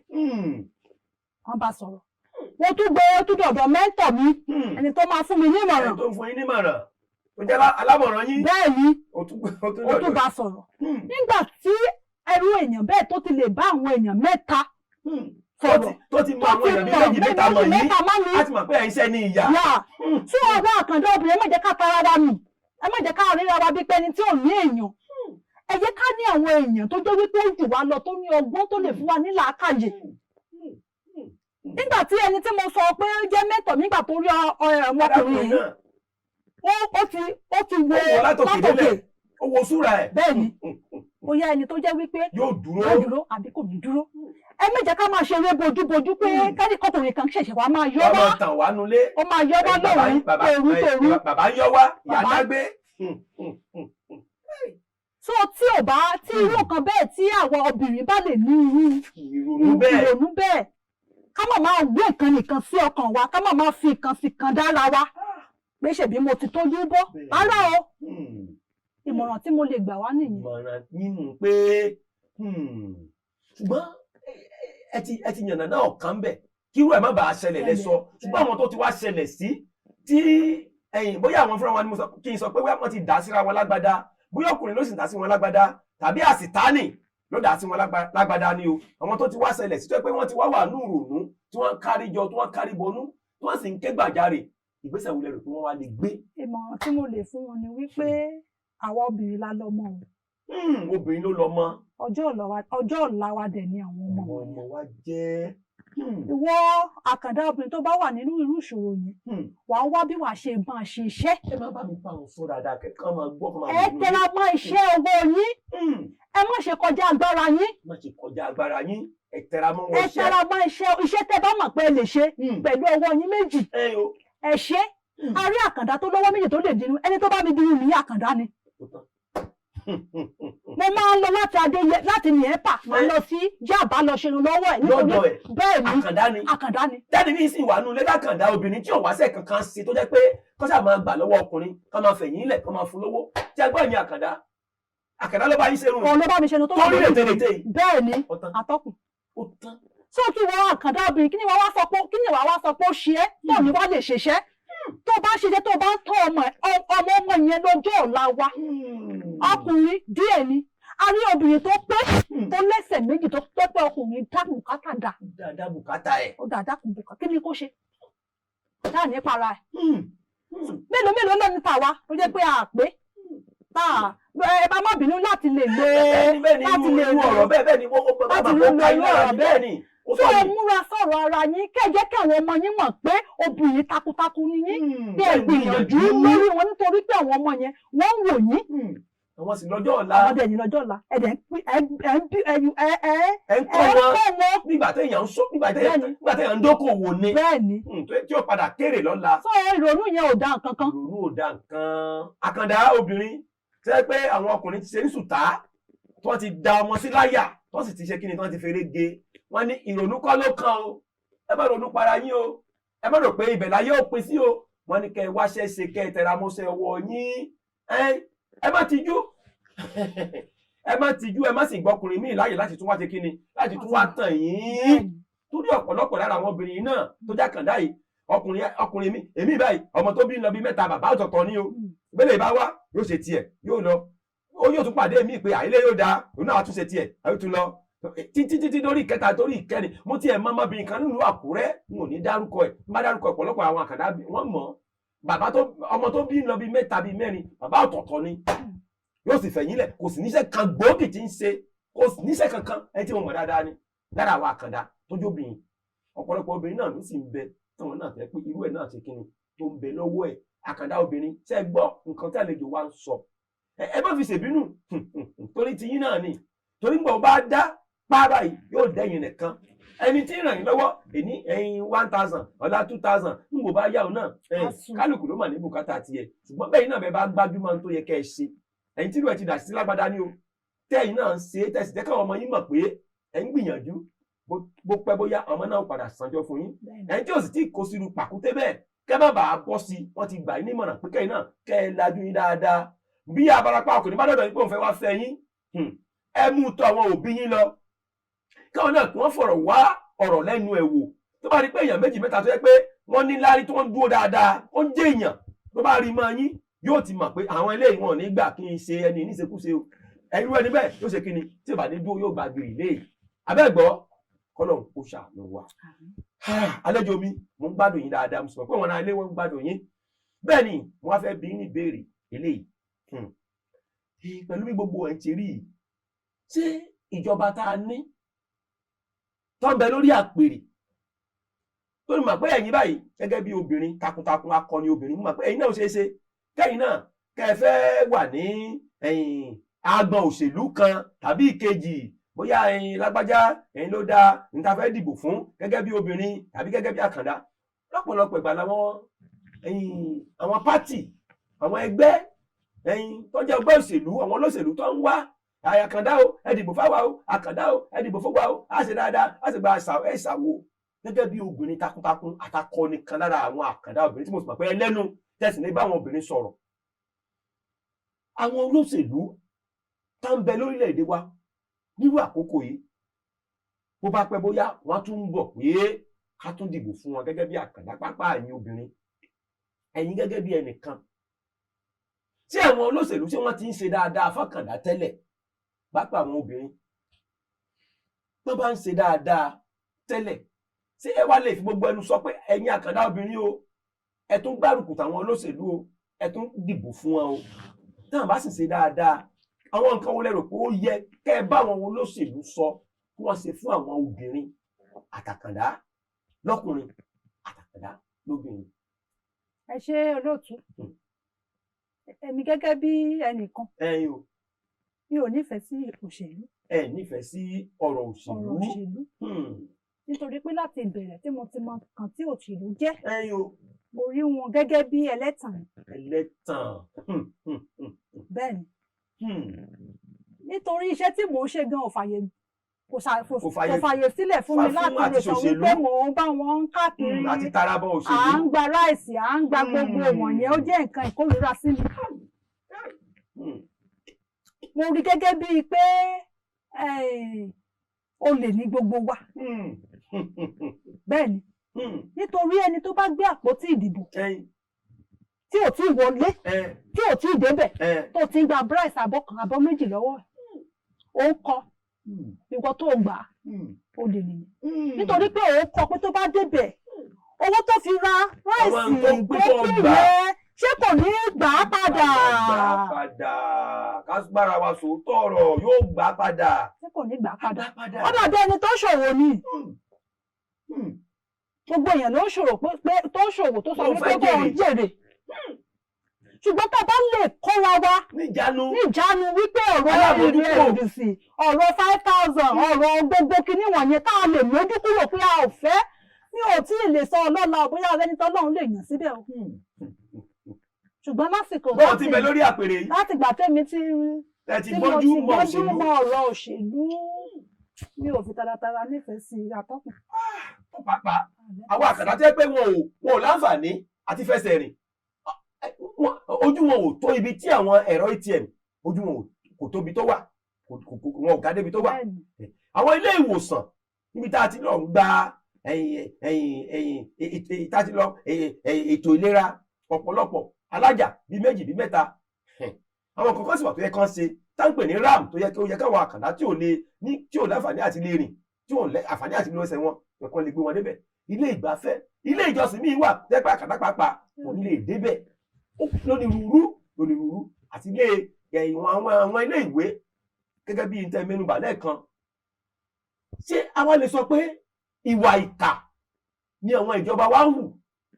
wọ́n bá sọ̀rọ̀, mo tún gbé tún dọ̀dọ̀ mentor mi, ẹni tó máa fún mi ní ìmọ̀ràn. Ẹni tó ń fún yín nímọ̀ràn, tó jẹ́ alámọ̀ràn yín. Bẹ́ẹ̀ ni. Ó tún Ó tún dọ̀dọ̀. bá sọ̀rọ̀. Nígbà tí ẹrú èèyàn bẹ́ẹ̀ tó ti lè bá àwọn èèyàn mẹ́ta sọ̀rọ̀, Tó ti mọ tó àwọn ti èèyàn bíi mọ̀ méjì mẹ́ta mọ̀ méjì yín, mẹ́ta má mi á ti mọ̀ pé ẹ̀ ń ṣẹ́ ní ìyá. Yà tí ọwọ́ àkàndá obìnrin, ẹ má jẹ́ ká tara wa nù, ẹ má jẹ́ ká ríra wa bí pé ẹni tí ò ní èèyàn. Ẹ jẹ́ ká ní àwọn èèyàn tó jẹ́ wípé ó jù wá lọ, tó ní ọgbọ́n, tó lè fún wa ní làákàyè. Nígbà tí ẹni tí mo sọ pé ó jẹ́ mentor, nígbà tó rí ọmọkùnrin yìí, náà ó ti wo Ó wò látòkè délẹ̀, ó wo súra ẹ̀. Bẹ́ẹ̀ ni, bóyá ẹni tó jẹ́ wípé Yóò dúró. Yóò dúró àbí kò ní dúró. Ẹ má jẹ́ ká máa ṣeré bojúbojú pé kẹ́ni kọkùnrin kan ṣẹ̀ṣẹ̀ wá máa yọ Wọ́n wá, máa tàn wá nulẹ̀. ó máa yọ wá lóru tòru tòru. Bàbá ń yọ wá, ìyá dágbé. So tí ò bá tí irú nǹkan bẹ́ẹ̀, tí àwọn obìnrin bá lè ní irú Ìrònú bẹ́ẹ̀. ìrònú bẹ́ẹ̀, ká má máa gbé nǹkan nìkan sí ọkàn wa, ká má máa fi nǹkan sí kan dára wa pé ṣèbí mo ti tójú bọ́. Rárá o. Ìmọ̀ràn tí mo lè gbà wá nìyẹn. Ìmọ̀ràn nínú pé, ṣùgbọ́n ẹ ti yànnà náà kàn bẹ̀ kí irú ẹ̀ má bàa ṣẹlẹ̀ lẹ́sọ. Ṣùgbọ́n àwọn tó ti wá ṣẹlẹ̀ sí tí ẹ̀yìn, bóyá àwọn fúnra wọn ni mo sọ kí n sọ pé bóyá wọ́n ti dà síra wọn lágbádá, bóyá ọkùnrin ló sì dà sí wọn lágbádá tàbí àsìtánì ló dà sí wọn lágbádá ni o, àwọn tó ti wá ṣẹlẹ̀ sí, tó yẹ pé wọ́n ti wá wà ní ìrònú, tí wọ́n ń kárí jọ, tí wọ́n ń kárí bọnú, tí wọ́n sì ń ké gbàjarè, ìgbésẹ̀ wo lẹ rò pé wọ́n wá lè gbé? Ìmọ̀ràn tí mo lè fún wọn ni wípé àwa obìnrin la lọ́mọ o. Obìnrin ló lọ mọ́. Ọjọ́ ọ̀la wa dẹ̀ ni àwọn ọmọ Àwọn wọn. ọmọ wa jẹ́. Ìwọ àkàndá obìnrin tó bá wà nínú irú ìṣòro yẹn, wàá wá bí wàá ṣe máa ṣe iṣẹ́. Ẹ má bá mi bá wọn sọ dáadáa, kẹ́kọ̀ọ́ máa gbọ́, kọ́ máa Ẹ wò ó. tẹra mọ́ iṣẹ́ ọwọ́ yín. Ẹ má ṣe kọjá agbára yín. Má ṣe kọjá agbára yín, ẹ tẹra mọ́ Ẹ wọn iṣẹ́. tẹra mọ́ iṣẹ́ tẹ́ bá mọ̀ pé ẹ lè ṣe pẹ̀lú ọwọ́ yín méjì. Ẹ o. Ẹ ṣe. A rí àkàndá tó lọ́wọ́ méjì tó lè dirun. Ẹni tó bá mi dirun ní àkàndá ni. Ó tán. Mo máa ń lọ láti Adéyẹ, láti Nìẹ́pà, máa ń lọ sí Yábà lọ ṣerun lọ́wọ́ ẹ̀ nítorí Lọ́dọ̀ ẹ̀? Bẹ́ẹ̀ ni. Àkàndá ni? Àkàndá ni. Jáde ní ìsìn wà nù lẹ́dà kàndá obìnrin tí ò wáṣẹ́ kankan ṣe, tó jẹ́ pé kọ́ sáà máa gbà lọ́wọ́ ọkùnrin, kọ́ máa fẹ̀yìn lẹ̀, kọ́ máa fún lówó tí a gbọ́. Ẹ̀yìn àkàndá, àkàndá ló bá yín ṣerun? Òun ló bá mi ṣerun tó Tó rí rètérètè yìí? Bẹ́ẹ̀ ni. Ó tán. Atọ́kùn. Ó tán. So kí wọ́n àkàndá obìnrin, kí ni wọ́n wá sọ pé, kí ni wàá wá sọ pé ó ṣe é tó ní wá lè ṣiṣẹ́? Tó bá ṣiṣẹ́, tó bá ń tọ́ ọmọ ẹ̀, ọmọ ọmọ yẹn lọ́jọ́ ọ̀la wa. Ọkùnrin díẹ̀ ni. A rí obìnrin tó pé, tó lẹ́sẹ̀ méjì, tó pé ọkùnrin dá bùkátà dà. Dáadáa bùkátà ẹ̀. Ó dáadáa kò bùkátà, kí ni kó ṣe dáà ní para ẹ̀? Mélòó mélòó lẹ́nu tàwa tó jẹ́ pé a pé tá ẹ bá má bínú láti lè lo Bẹ́ẹ̀ni, bẹ́ẹ̀ni. Láti Irú lè irú ọ̀rọ̀ bẹ́ẹ̀, bẹ́ẹ̀ ni ó bá láti bá lè ó lo ká irú iná ọ̀rọ̀ ni. bẹ́ẹ̀. Bẹ́ẹ̀ ni, ó Tó sọ ẹ ni. múra sọ̀rọ̀ ara yín, kẹ́ ẹ jẹ́ kí àwọn ọmọ yín mọ̀ pé obìnrin takuntakun ni yín, bí ẹ gbìyànjú lórí wọn, nítorí pé àwọn ọmọ yẹn, wọ́n ń wò yín. Àwọn sì lọ́jọ́ ọ̀la. Àwọn dẹ̀ ní lọ́jọ́ ọ̀la. Ẹ dẹ̀ ń pín ẹ ẹ ń bí ẹ ẹ ẹ Ẹ ń kọ́ ẹ wọn kọ́ wọn. nígbà téèyàn ń sọ, nígbà téèyàn Bẹ́ẹ̀ni. nígbà téèyàn ń dókòwò ni. Bẹ́ẹ̀ ni. Tí ó padà kéré lọ́la. Sọ ìrònú yẹn ò dá nǹkan kan. Ìrònú ò da nǹkan. Àkàndá obìnrin tẹ́ pé àwọn ọkùnrin ti ṣe ní sùtá, tí wọ́n ti da ọmọ sí láyà, tí wọ́n sì ti ṣe kíni, tí wọ́n ti feré ge, wọ́n ní ìrònú kọ́ ló kàn o. Ẹ má ronú para yín o, ẹ má rò pé ibẹ̀ láyé ò pin sí o. Wọ́n ní kẹ́ ẹ wáṣẹ́ ṣe, kẹ́ ẹ tẹra mọ́ṣẹ́ ọwọ́ yín. Ẹ́. Ẹ má tijú, ẹ má tijú, ẹ má sì gbọkùnrin míì láàyè láti tún wá ṣe kíni, láti tún wá tàn yín, torí ọ̀pọ̀lọpọ̀ lára àwọn obìnrin náà tó jákàndá yìí, ọkùnrin mi èmi báyìí, ọmọ tó bí ń lọ bí mẹ́ta, bàbá ọ̀tọ̀ọ̀tọ̀ ni o. Gbélé bá wá, yóò ṣe tiẹ̀, yóò lọ, ó yóò tún pàdé mi pé àìlè yóò dáa, òun náà á tún ṣe tiẹ̀, àyè tún lọ títí títí lórí ìkẹta, torí ìkẹrin. Mo tiẹ̀ mọ ọmọbìnrin kan nílùú Àkúrẹ́, n ò ní dárúkọ ẹ̀, n bá dárúkọ ọ̀pọ̀lọpọ̀ àwọn àkàndá wọ́n mọ̀ ọ́. Bàbá tó ọmọ tó bí ń lọ bí mẹ́ta bí mẹ́rin, bàbá ọ̀tọ̀ọ̀tọ̀ ni, yóò sì fẹ̀yìn lẹ̀, kò sì níṣẹ́ kan gbòógì tí ń ṣe, kò sì níṣẹ́ kankan. Ẹni tí mo mọ̀ dáadáa ni lára àwọn àkàndá tó jóbìnrin. Ọ̀pọ̀lọpọ̀ obìnrin náà ló sì ń bẹ táwọn náà fẹ́ pé irú ẹ̀ náà ṣe kíni tó ń bẹ lọ́wọ́ ẹ̀. Àkàndá obìnrin, ṣe gbọ́ nǹkan tí àlejò wa ń sọ? Ẹ má fi ṣèbínú, torí tiyín náà ni, torí gbọ́ bá dá pààrà yìí, yóò dẹ́yìn nìkan. Ẹni tí ń ràn yín lọ́wọ́ èní ẹ̀yin 1,000, ọ̀la 2,000, ń wò bá yá òun náà ẹ̀yìn. Kálukú ló mà ní bùkátà tiẹ̀, ṣùgbọ́n bẹ́ẹ̀ náà bẹ́ẹ̀ bá gbájúmọ́ tó yẹ kẹ́ ẹ ṣe, ẹ̀yin tí ìlú ẹ̀ ti dà sí lágbádá ní o, tẹ́yìn náà ń ṣe é, tẹ̀sí jẹ́ káwọn ọmọ yín mọ̀ pé ẹ̀ ń gbìyànjú, bó pẹ́ bóyá ọmọ náà ó padà sanjọ́ fún yín. Ẹ̀yin tí ò sì tí kó sírú pàkúté bẹ́ẹ̀, kẹ́ má bàa bọ́ sí i, wọ́n ti gbà yín nímọ̀ràn pé kẹ́yìn náà kẹ́ ẹ lajú yín dáadáa. Bí abarapá ọkùnrin bá dọ̀dọ̀ yín pé òun fẹ́ wá fẹ́ yín, ẹ mú tọ̀ àwọn òbí yín lọ, káwọn náà kí wọ́n fọ̀rọ̀ wá ọ̀rọ̀ lẹ́nu ẹ̀ wò. Tó bá rí pé èèyàn méjì mẹ́ta tó yẹ pé wọ́n ní láárí, tó ń dúró dáadáa, ó ń jẹ́ èèyàn, tó bá rí mọ́ yín, yóò ti mọ̀ pé àwọn eléyìí wọn ò ní gbà kí n ṣe ẹni níṣekúṣe o. Ẹ̀rú ẹni bẹ́ẹ̀ yóò ṣe kíni tí ò bá ní dúró, yóò gba gbèrè lé abẹ́gbọ́. Kọ́lọ̀ kó ṣàánú wa. Àlejò mi, mo ń gbádùn yín dáadáa, mo sì mọ̀ pé wọn náà ilé wọn ń gbádùn yín. Bẹ́ẹ̀ ni mo wá fẹ́ bí ní ìbéèrè eléyìí. Pẹ̀lú bí gbogbo ẹ̀ ń ti rí yìí, ṣé ìjọba tá a ní tó ń bẹ lórí àpèrè, tó ní mọ̀ pé ẹ̀yin báyìí gẹ́gẹ́ bí obìnrin takuntakun, akọni obìnrin, mọ̀ pé ẹ̀yin náà ó ṣeé ṣe kẹ́yìn náà kẹ́ ẹ fẹ́ wà ní ẹ̀yìn agbọn òṣèlú kan tàbí ìkejì, bóyá ẹ̀yin lágbájá, ẹ̀yin ló dáa ní ta fẹ́ dìbò fún gẹ́gẹ́ bí obìnrin tàbí gẹ́gẹ́ bí àkàndá. Lọ́pọ̀lọpọ̀ ìgbà làwọn ẹ̀yìn àwọn party, àwọn ẹgbẹ́ ẹ̀yìn tó jẹ́ ọgbẹ́ òṣèlú, àwọn olóṣèlú tó ń wá àkàndá o, ẹ dìbò fáwa o, àkàndá o, ẹ dìbò fún wa o, á ṣe dáadáa, á sì gba àṣà ẹ ṣàwo. Gẹ́gẹ́ bí obìnrin takuntakun àtakọni kan lára àwọn àkàndá obìnrin tí mo sì mọ̀ pé ẹlẹ́nu tẹ̀sí ní báwọn obìnrin sọ̀rọ̀, àwọn olóṣèlú tá ń bẹ lórílẹ̀‐èdè wa nírú àkókò yìí, bó bá pẹ́ bóyá, wọ́n á tún ń bọ̀ pé ká tún dìbò fún wọn gẹ́gẹ́ bí àkàndá pápá. Ẹ̀yin obìnrin, ẹ̀yin gẹ́gẹ́ bí ẹnìkan, tí àwọn olóṣèlú, ṣé wọ́n ti ń ṣe dáadáa fọ́kàndá tẹ́lẹ̀, pápá àwọn obìnrin tó bá ń ṣe dáadáa tẹ́lẹ̀, ṣé ẹ wá lè fi gbogbo ẹnu sọ pé ẹ̀yin àkàndá obìnrin o, ẹ tún gbárùkù tàwọn olóṣèlú o, ẹ tún dìbò fún wọn o? Táwọn bá sì ṣe dáadáa, àwọn nǹkan wo lẹ rò pé ó yẹ kẹ́ ẹ bá àwọn olóṣèlú sọ kí wọ́n ṣe fún àwọn obìnrin àtàkàndá lọ́kùnrin, àtàkàndá lóbìnrin? Ẹ ṣe, olóòtú. Èmi gẹ́gẹ́ bí ẹnìkan, Ẹ̀yin o. mi ò nífẹ̀ẹ́ sí òṣèlú. Ẹ nífẹ̀ẹ́ sí ọ̀rọ̀ òṣèlú? Ọ̀rọ̀ òṣèlú, nítorí pé láti ìbẹ̀rẹ̀ tí mo ti mọ nǹkan tí òṣèlú jẹ́, Ẹ̀yin o. mo rí wọn gẹ́gẹ́ bí ẹlẹ́tàn. Ẹlẹ́tàn. Bẹ́ẹ̀ ni, nítorí iṣẹ́ tí mò ń ṣe gan ò fàyè kò Kò fàyè kò fàyè sílẹ̀ fún mi fún láti àti lè sọ ṣòṣèlú. wípé mò ń bá wọn káàkiri, Àti tarabọ à òṣèlú. ń gba ráìsì, à ń gba gbogbo wọ̀nyẹn, ó jẹ́ nǹkan ìkórìíra sí mi. Mo rí gẹ́gẹ́ bíi pé olè ní gbogbo wa. Bẹ́ẹ̀ ni, nítorí ẹni tó bá gbé àpótí ìdìbò tí ò tí ì wọlé, tí ò tí ì débẹ̀, tó ti ń gba rice abọ́ kan, abọ́ méjì lọ́wọ́ ẹ̀, ó ń kọ ìwọ tó gbà á, olè nìyẹn, nítorí pé òun kọ pé tó bá débẹ̀, owó tó fi ra Àwọn ráìsì tó pín tó tó pín gbà. yẹn, ṣé kò ní í gbà á padà? Gbà á padà. Ká gbára wa sòótọ́ ọ̀rọ̀, yóò gbà á padà. Ṣé kò ní gbà á padà? Gbà á padà. Ó dàbí ẹni tó ṣòwò ni. Gbogbo èèyàn ló ń ṣòwò pé tó ń ṣòwò tó sọ Tó wípé fẹ́ kó ń jèrè. jèrè, ṣùgbọ́n tá a bá lè kóra wa Níjànú. níjánu wípé ọ̀rọ̀ Alábòójútó. ìrẹsì, ọ̀rọ̀ 5,000, ọ̀rọ̀ gbogbo kinní wọ̀nyẹn, tá a lè mójú kúrò pé a ò fẹ́, mi ò tí ì lè sọ ọlọ́la bóyá ẹni tọ́lọ́run lè yàn síbẹ̀ o, ṣùgbọ́n lásìkò Bọ́ọ̀ ti bẹ lórí àpèrè yìí, láti gbà tẹ́mi tí ẹ ti tí mo gbọ́njú ti mọ́ gbọ́njú òṣèlú. mọ́ ọ̀rọ̀ òṣèlú, mi ò fi taratara nífẹ̀ẹ́ sí atọ́kùn. Ó pàápàá àwọn àkàndá tó yẹ pé wọn ò láǹfààní àti fẹsẹ̀ rìn. Ojú wọn ò tó ibi tí àwọn ẹ̀rọ ATM, ojú wọn kò tóbi tó wà, wọn ò ga débi tó wà. Àwọn ilé ìwòsàn níbi tá a ti lọ ń gba ẹ̀yìn ẹ̀yìn ẹ̀yìn, tá a ti lọ ètò ìlera, ọ̀pọ̀lọpọ̀ alájà bíi méjì, bíi mẹ́ta. Àwọn kankan sì wà tó yẹ kán ṣe tá ń pè ní ramp, tó yẹ kí ó yẹ káwọn àkàndá tí ò lè ní, tí ò láǹfààní àti lè rìn, tí ò lẹ́ àǹfààní àti lọ ẹsẹ̀ wọn ẹ̀kan lè gbé wọn débẹ̀. Ilé ìgbafẹ́, ilé ìjọsìn míì wà tẹ́ pé àkàndá pàápàá kò ní lè débẹ̀. Lónírúurú lónírúurú, àti ilé ẹ̀yìn, àwọn ilé ìwé, gẹ́gẹ́ bí n tẹ́ mẹ́nubà lẹ́ẹ̀kan. Ṣé àwa lè sọ pé ìwà ìkà ni àwọn ìjọba wa ń hù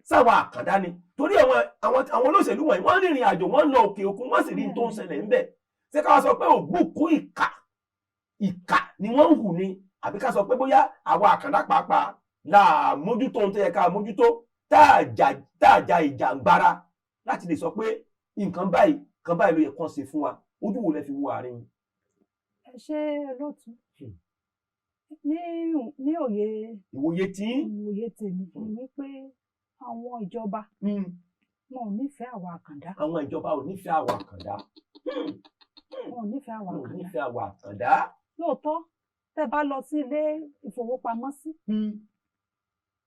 sáwọn àkàndá ni? Torí àwọn olóṣèlú wọ̀nyí, wọ́n rìnrìn àjò, wọ́n lọ òkè òkun, wọ́n sì rí n tó ń ṣẹlẹ̀ ńbẹ̀. Ṣé ká wá sọ pé ògbókùn ìkà ni wọ́n ń hù ni, àbí ká sọ pé bóyá àwa àkàndá pàápàá là mójútó ohun tó yẹ ká mójútó, tá a ja ìjàngbara láti lè sọ pé nǹkan báyìí, nǹkan báyìí ló yẹ kán ṣe fún wa? Ojú wo lẹ fi wo àárín? Ẹ ṣe, olóòtú. Ní òye ìwòye tí ìwòye tèmi ni wípé àwọn ìjọba, wọn ò nífẹ̀ẹ́ àwa àkàndá. Àwọn ìjọba ò nífẹ̀ẹ́ àwa àkàndá. Wọn ò nífẹ̀ẹ́ àwa Wọn ò àkàndá. nífẹ̀ẹ́ àwa àkàndá. Lóòótọ́, tẹ́ bá lọ sí ilé ìfowópamọ́sí,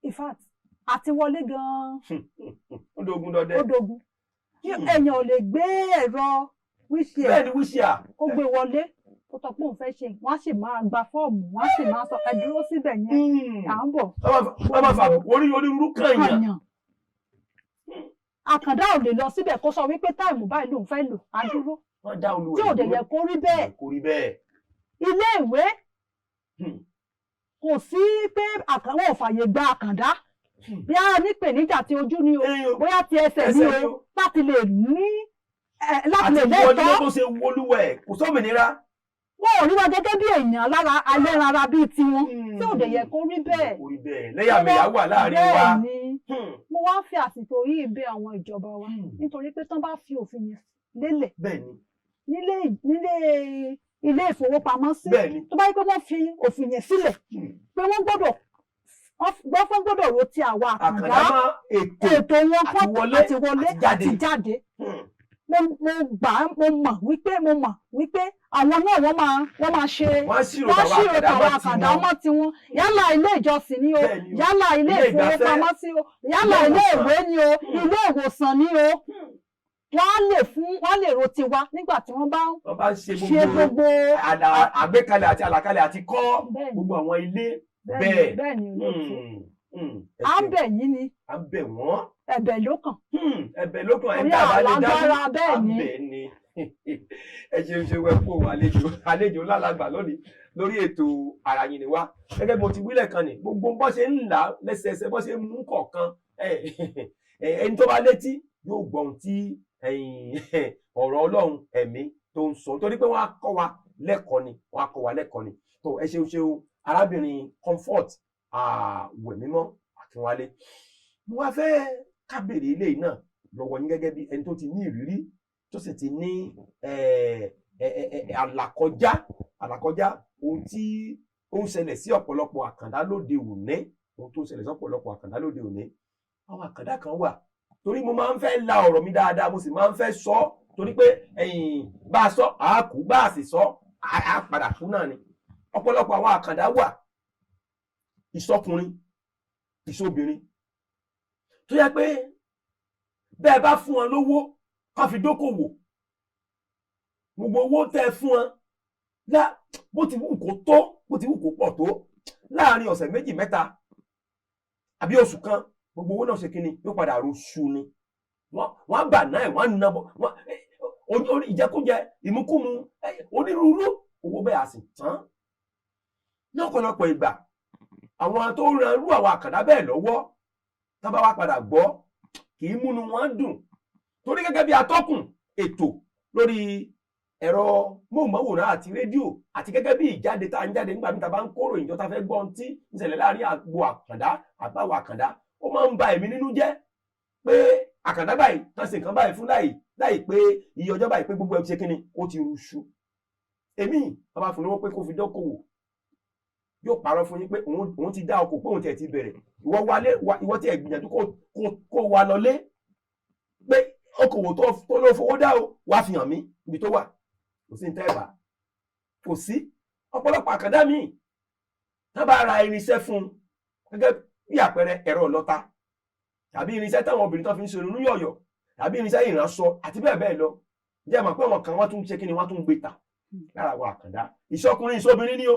in fact, àti wọlé gan-an Ó dogun dọdẹ. Ó dogun. Èèyàn ò lè gbé ẹ̀rọ wheelchair Bẹ́ẹ̀ ni, wheelchair. kó gbé wọlé, kó sọ pé òun fẹ́ ṣe. Wọ́n á sì máa gba fọ́ọ̀mù, wọ́n á sì máa sọ, "Ẹ dúró síbẹ̀ yẹn, à ń bọ̀." Wọ́n máa fàbùkù orí onírúurú kan yàn. Kànyàn. Àkàndá ò lè lọ síbẹ̀ kó sọ wípé time báyìí lòun fẹ́ lò, á dúró. Wọ́n dá olúwẹ̀ Tí ò dẹ̀ yẹ kó rí bẹ́ẹ̀. Kó rí bẹ́ẹ̀. Ilé ìwé, kò sí pé àkànwọ́ ò fàyè gba àkàndá, bí a nípèníjà ti ojú ni o, bóyá ti ẹsẹ̀ ni Ẹsẹ̀ ni o, o. láti lè ní láti lè Àti wọlé lẹ́tọ̀ọ́ bó ṣe wọlúwẹ̀, kò sómìnira. Wọn ò rí wa gẹ́gẹ́ bí èèyàn lára alẹ́ran ara bíi tiwọn, tí ò dẹ̀ yẹ kó rí bẹ́ẹ̀. Kò rí bẹ́ẹ̀, lẹ́yàmẹ̀yà wà láàrin wa. Bẹ́ẹ̀ ni. Mo wá ń fi àsìkò yìí bẹ̀ àwọn ìjọba wa, nítorí pé tán bá fi òfin yẹn lélẹ̀ nílé ilé ìfowópamọ́sí, tó bá yẹ pé wọ́n fi òfin yẹn sílẹ̀ pé wọ́n gbọ́dọ̀ ro ti àwa àkàndá, Àkàndá mọ́ ètò ètò wọn àti wọlé, àti wọlé, àti jáde. Àti jáde. Mo gbà á, mo mọ̀ wípé àwọn náà wọ́n máa ṣe Wọ́n á ṣírò wọ́n tàwa ṣírò àkàndá tàwa mọ́ àkàndá tiwọn. mọ́ tiwọn, yálà ilé ìjọsìn ni o, Bẹ́ẹ̀ ni o. yálà ilé Ilé ìgbafẹ́. ìfowópamọ́sí o, yálà Ilé ilé ìwòsàn. ìwé ni o, ilé ìwòsàn ni o, wọ́n á lè fún, wọ́n á lè ro tiwa nígbà tí wọ́n bá ń Wọ́n bá ń ṣe ṣe gbogbo gbogbo àgbékalẹ̀ àti àlàkalẹ̀ àti kọ́ gbogbo àwọn ilé bẹ́ẹ̀. Bẹ́ẹ̀ ni, olóòtú. Ẹ À ń ṣeun. bẹ̀ yín ni. À ń bẹ̀ wọ́n. Ẹ̀bẹ̀ ló kàn. Ẹ̀bẹ̀ ló kàn. Torí Ẹ̀ tá a bá lè dá àlágbára, bẹ́ẹ̀ à ń ni. bẹ̀ ni. Ẹ ṣeun ṣeun, ẹ kú òun àlejò ńlá lónìí lórí ètò Àrà Yín Ni Wá. Gẹ́gẹ́ bí mo ti wílẹ̀ kan ní gbogbo bó ṣe ń là á lẹ́sẹẹsẹ, bó ṣe ń mú kọ̀ọ̀kan, ẹni tó bá létí yóò gbọ́ ohun tí ọ̀rọ̀ Ọlọ́run ẹ̀mí tó ń sọ, torí pé wọ́n á kọ́ wa lẹ́kọ̀ọ́ ni, wọ́n á kọ́ wa lẹ́kọ̀ọ́ ni. Tó ẹ ṣeun ṣeun, arábìnrin Comfort Wẹ̀mímọ́ Akínwálé. Mo wá fẹ́ ká béèrè ilé yìí náà lọ́wọ́ yín, gẹ́gẹ́ bí ẹni tó ti ní ìrírí, tó sì ti ní àlàkọjá ohun tí ó ń ṣẹlẹ̀ sí ọ̀pọ̀lọpọ̀ àkàndá lóde òní, ohun tó ń ṣẹlẹ̀ sí ọ̀pọ̀lọpọ̀ àkàndá lóde òní. Àwọn àkàndá kan wà, torí mo máa ń fẹ́ la ọ̀rọ̀ mi dáadáa, mo sì máa ń fẹ́ sọ ọ́, torí pé ẹ̀yìn bá a sọ àá kú, bá a sì sọ á padà kú náà ni. Ọ̀pọ̀lọpọ̀ àwọn àkàndá wà, ìsọkùnrin, ìsọbìnrin, tó yẹ pé bẹ́ẹ̀ bá fún wọn lówó kán fi dókòwò, gbogbo owó tẹ́ ẹ fún wọn lá, bó ti wù kó tó, bó ti wù kó pọ̀ tó, láàrin ọ̀sẹ̀ méjì, mẹ́ta àbí oṣù kan, gbogbo owó náà ṣe kínni, yóò padà roṣù ni. Wọ́n á bà náà, wọ́n á nà bọ̀ wọ́n ìjẹkújẹ, ìmúkúmu, onírúurú owó bẹ́ẹ̀ á sì tán. Ní ọ̀pọ̀lọpọ̀ ìgbà, àwọn tó ń ran irú àwọn àkàndá bẹ́ẹ̀ lọ́wọ́, tá bá wá padà gbọ́, kì í múnú wọn dùn, torí gẹ́gẹ́ bí atọ́kùn ètò lórí ẹ̀rọ móhùnmáwòrán àti rédíò, àti gẹ́gẹ́ bí ìjáde tá à ń jáde nígbà míì, tá a bá ń kóró ìjọ, tá a fẹ́ gbọ́ ohun tí ń ṣẹlẹ̀ láàrin àgbo àkàndá àbáwọ̀ àkàndá, ó máa ń ba èmi nínú jẹ́ pé àkàndá báyìí tán ṣe nǹkan báyìí fún láì láì pé iye ọjọ́ báyìí, pé gbogbo ẹ̀ ṣe kínni, ó ti ruṣu. Èmi wọ́n bá fún lówó pé kó fi dókòwò, yóò parọ́ fún yín pé òun ti dá ọkọ̀, pé òun tiẹ̀ ti bẹ̀rẹ̀. Ìwọ wálé, ìwọ tiẹ̀ gbìyànjú kó wa lọlé pé Okòwò tó ló fowó dá o, wá fi hàn mí ibi tó wà. Kò sí ní tẹ́ẹ̀bà, kò sí. Ọ̀pọ̀lọpọ̀ àkàndá míì tá bá ra irinṣẹ́ fún un, gẹ́gẹ́ bí àpẹẹrẹ ẹ̀rọ ọlọ́ta tàbí irinṣẹ́ táwọn obìnrin tó fi ń ṣe irun yọ̀yọ̀ tàbí irinṣẹ́ ìránṣọ àti bẹ́ẹ̀ bẹ́ẹ̀ lọ, jẹ́ mọ̀ pé àwọn kan wọ́n tún ṣe kí ni, wọ́n tún gbé tà lára àwọn àkàndá. Ìṣọkùnrin ìṣobìnrin ni o.